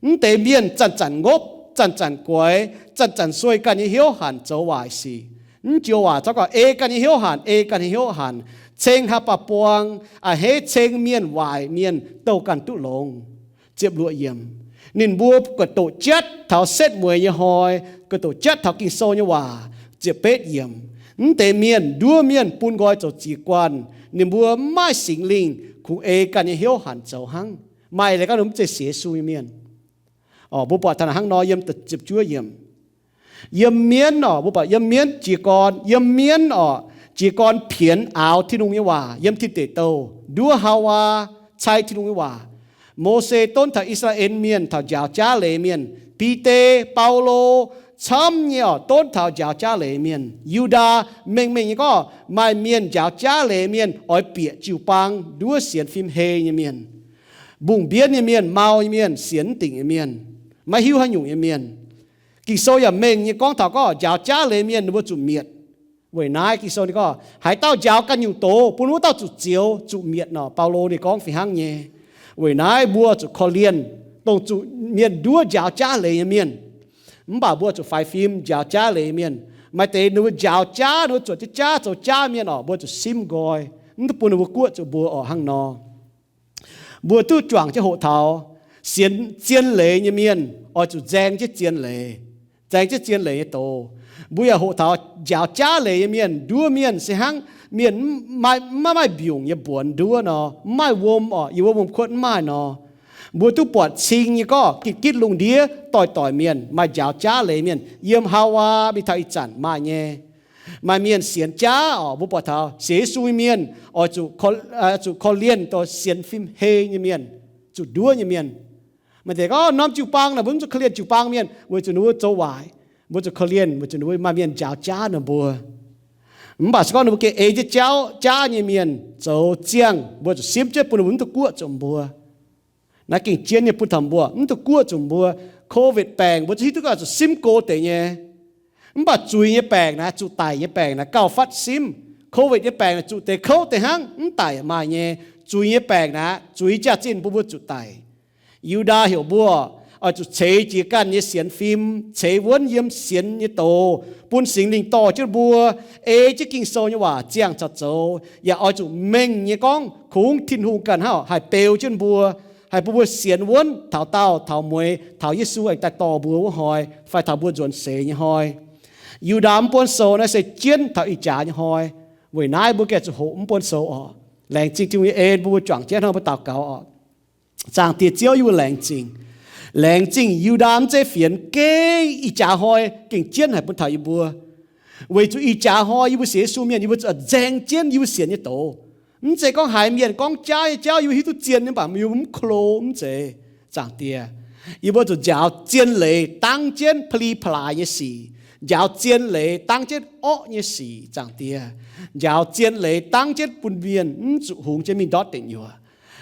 Mv deix mienh zanc-zanc ngopv, zanc-zanc guaix, zanc-zanc sueih ganh nyei hnyouv hanc zoux waaic sic. Mv joux waac zorqv gorngv ei ganh nyei hnyouv hanc, ei ganh nyei hnyouv hanc, ceng haaix baac buang, a'hneiv ceng mienh waaic mienh douh ganh duqv longx. Ziepc luoqc yiemc. Ninh mbuo guaix doqc jatv taux setv mueiz nyei hnoi, guaix doqc jatv taux Ging-Sou nyei waac. Ziepc betv yiemc. Mv deix mienh nduov mienh bun nqoi zoux ziex guanh. Ninh mbuo mv maaih Singx Lingh, kungx ei ganh nyei hnyouv hanc zoux hnangv. Maaih leiz gorngv ninh mv zeiz sienx Yesu nyei mienh. Orqc, mbuo buatc taux hnangv nor yiem ziepc juov yiemc. Yiem mienv orqc, mbuo buatc yiem mienv jiez gorn, yiem mienv orqc, jiez gorn pienx aaux Tin-Hungh nyei waac yiem Tin Deic Douh, nduov Haawaa cai Tin-Hungh nyei waac. Mose donv taux I^saa^laa^en Mienh taux njaaux jaav leiz mienh, Bide, Baulo, camv nyei orqc, donv taux njaaux jaav leiz mienh. Yu^ndaa mengh mengh nyei gorngv maaih mienh njaaux jaav leiz mienh oix bieqc jiu-baang nduov sienx fim hei nyei mienh. Mbungh mbienv nyei mienh, mau nyei mienh, sienx mv dingc nyei mienh, maiv hiuv haaix nyungc nyei mienh. Ging-Sou yaac mengh nyei gorngv taux gorngv njaaux jaav leiz mienh ninh mbuo zuqc mietc. Weic naaiv Ging-Sou ninh gorngv haaix dauh njaaux ganh nyungc doz bun wuov dauh zuqc zioux zuqc mietc nor, Baulo ninh gorngv fih hnangv nyei. Weic naaiv mbuo zuqc korv-lienh dongh zuqc mienh nduov njaaux jaav leiz nyei mienh. Mv baac mbuo zuqc faix fim njaaux jaav leiz mienh. Maaih deix ninh mbuo njaaux jaav, ninh mbuo zuotc jienv jaav, zoux jaav mienh orqc, mbuo zuqc simv nqoi, mv duqv bun ninh mbuo guoqv zuqc mbuo orqc hnangv nor. Mbuo duqv juangc jienv hoqc taux sienx zien leiz nyei mienh oix zuqc nzaeng jienv zien leiz, nzaeng jienv zien leiz nyei doz. Mbuo yaac hoqc taux njaaux jaav leiz nyei mienh, nduov mienh se hnangv mienh maiv maaih mbiungc nyei mbuonx nduov nor, mv maaih wuom orqc, yiem wuov wuom-kuotv mv maaih nor. Mbuo duqv buatc cing nyei gorngv gitv gitv lungh ndiev doic doic mienh maaih njaaux jaav leiz mienh. Yiem Haawaa mingh taux ih zanc maaih nyei. Maaih mienh sienx jaav orqc, mbuo buatc taux sienx Yesu nyei mienh oix zuqc korv-lienh dongh sienx fim hei nyei mienh, zuqc nduov nyei mienh. Maaih deix gorngv norm jiu-baang naaic mbuo mv zuqc korv-lienh jiu-baang mienh weic zuqc ninh mbuo zoux waaic. Mbuo zuqc korv-lienh weic zuqc ninh mbuo maaih mienh njaaux jaav ninh mbuo. Mv baac se gorngv ninh mbuo gengh ei jienv jauv jaav nyei mienh zoux ziangh, mbuo zuqc simv jienv bun ninh mbuo mv duqv guoqv zuqc mbuo. Naaiv gengh jienv nyei bun taux mbuo mv duqv guoqv zuqc mbuo. Covid baengc mbuo zuqc hiuv duqv gorngv zuqc simv go deix nyei. Mv baac zuiz nyei baengc naaic, zuqc daic nyei baengc naaic gauh fatv simv. Covid nyei baengc naaic zuqc deix kouv deix hnangv, mv daic maaih nyei. Zuiz nyei baengc naaic, zuiz jaax-zinh bun mbuo zuqc daic. Yu^ndaa heuc mbuo oix zuqc ceix jiez ganh nyei sienx fim, ceix wuonv yiem sienx nyei doz, bun Singx Lingh dorh jienv mbuo, ei jienv Ging-Sou nyei waac ziangh caux zoux, yaac oix zuqc mengh nyei gorngv kungx Tin-Hungh ganh hnangv haih beu jienv mbuo, haih bun mbuo sienx wuonv taux daauh taux mueiz, taux Yesu aengx daaih dorh mbuo wuov hnoi, fai taux mbuo nzuonx seix nyei hnoi. Yu^ndaa mv buonv sou naaiv se jienv taux ih jaax nyei hnoi. Weic naaiv mbuo gengh zuqc hoqc mv buonv sou orqc. Laengz zingh Tin-Hungh nyei en bun mbuo juangc jienv hnangv mbuo daux gaux orqc. Zaangc Diex Ziouv, yie mbuo laengz zingh. Laengz zingh Yu^ndaa mv zeiz fienx, gengh ih jaax hnoi gengh jienv haic bun taux yie mbuo. Weic zuqc ih jaax hnoi yie mbuo sienx Yesu mienh, yie mbuo zuqc nzaeng jienv yie mbuo sienx nyei doz. Mv zeiz gorngv haiz mienh gorngv jaav nyei jauv yie mbuo hiuv duqv zien nyei, mv baac yie mbuo mv klo, mv zeiz. Zaangc Diex, yie mbuo zuqc njaaux zien leiz dangv jienv peli-palaaic nyei sic, njaaux zien leiz dangv jienv orqv nyei sic. Zaangc Diex, njaaux zien leiz dangv jienv bun mienh mv zuqc hungx jienv mingh ndortv deic nyuoqc.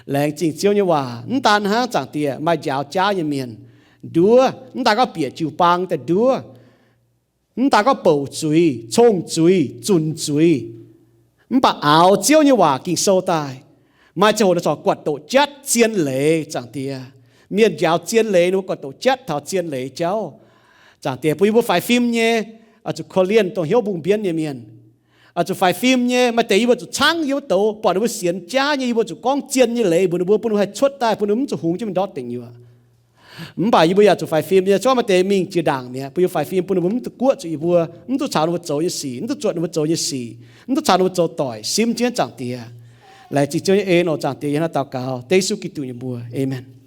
Laengz zingh Ziouv nyei waac. Mv daan hnangv, Zaangc Diex, maaih njaaux jaav nyei mienh nduov, mv daan gorngv bieqc jiu-baang daaih nduov, mv daan gorngv bouc zuiz, cong zuiz, zunc zuiz, mv baac aaux Ziouv nyei waac Ging-Sou daaih, maaih ziangh hoc naaiv corc guatc doqc jatv zien leiz. Zaangc Diex, mienh njaaux zien leiz ninh mbuo guatc doqc jatv taux zien leiz jauv. Zaangc Diex, bun yie mbuo faix fim nyei, oix zuqc korv-lienh dongh hnyouv mbungh mbienv nyei mienh. Oix zuqc faix fim nyei, maaih deix yie mbuo zuqc caangv yie mbuo douz, buatc ninh mbuo sienx jaav nyei, yie mbuo zuqc gorngv zien nyei leiz mbuox ninh mbuo, bun ninh mbuo haih cuotv daaih, bun ninh mbuo mv zuqc hungx jienv mingh ndortv deic nyuoqc. Mv baac yie mbuo yaac zuqc faix fim nyei. Cuotv maaih deix mingh jiex ndaangc mi'aqv, bun yie faix fim, bun ninh mbuo mv duqv guoqv zuqc yie mbuo, mv duqv caux ninh mbuo zoux nyei sic, mv duqv zuotc ninh mbuo zoux nyei sic, mv duqv caux ninh mbuo zoux doic, simv jienv Zaangc Diex. Laengz zingh Ziouv nyei en oc. Zaangc Diex, yie hnangv naaiv daux gaux dengv Yesu Giduc nyei mbuox, aamen.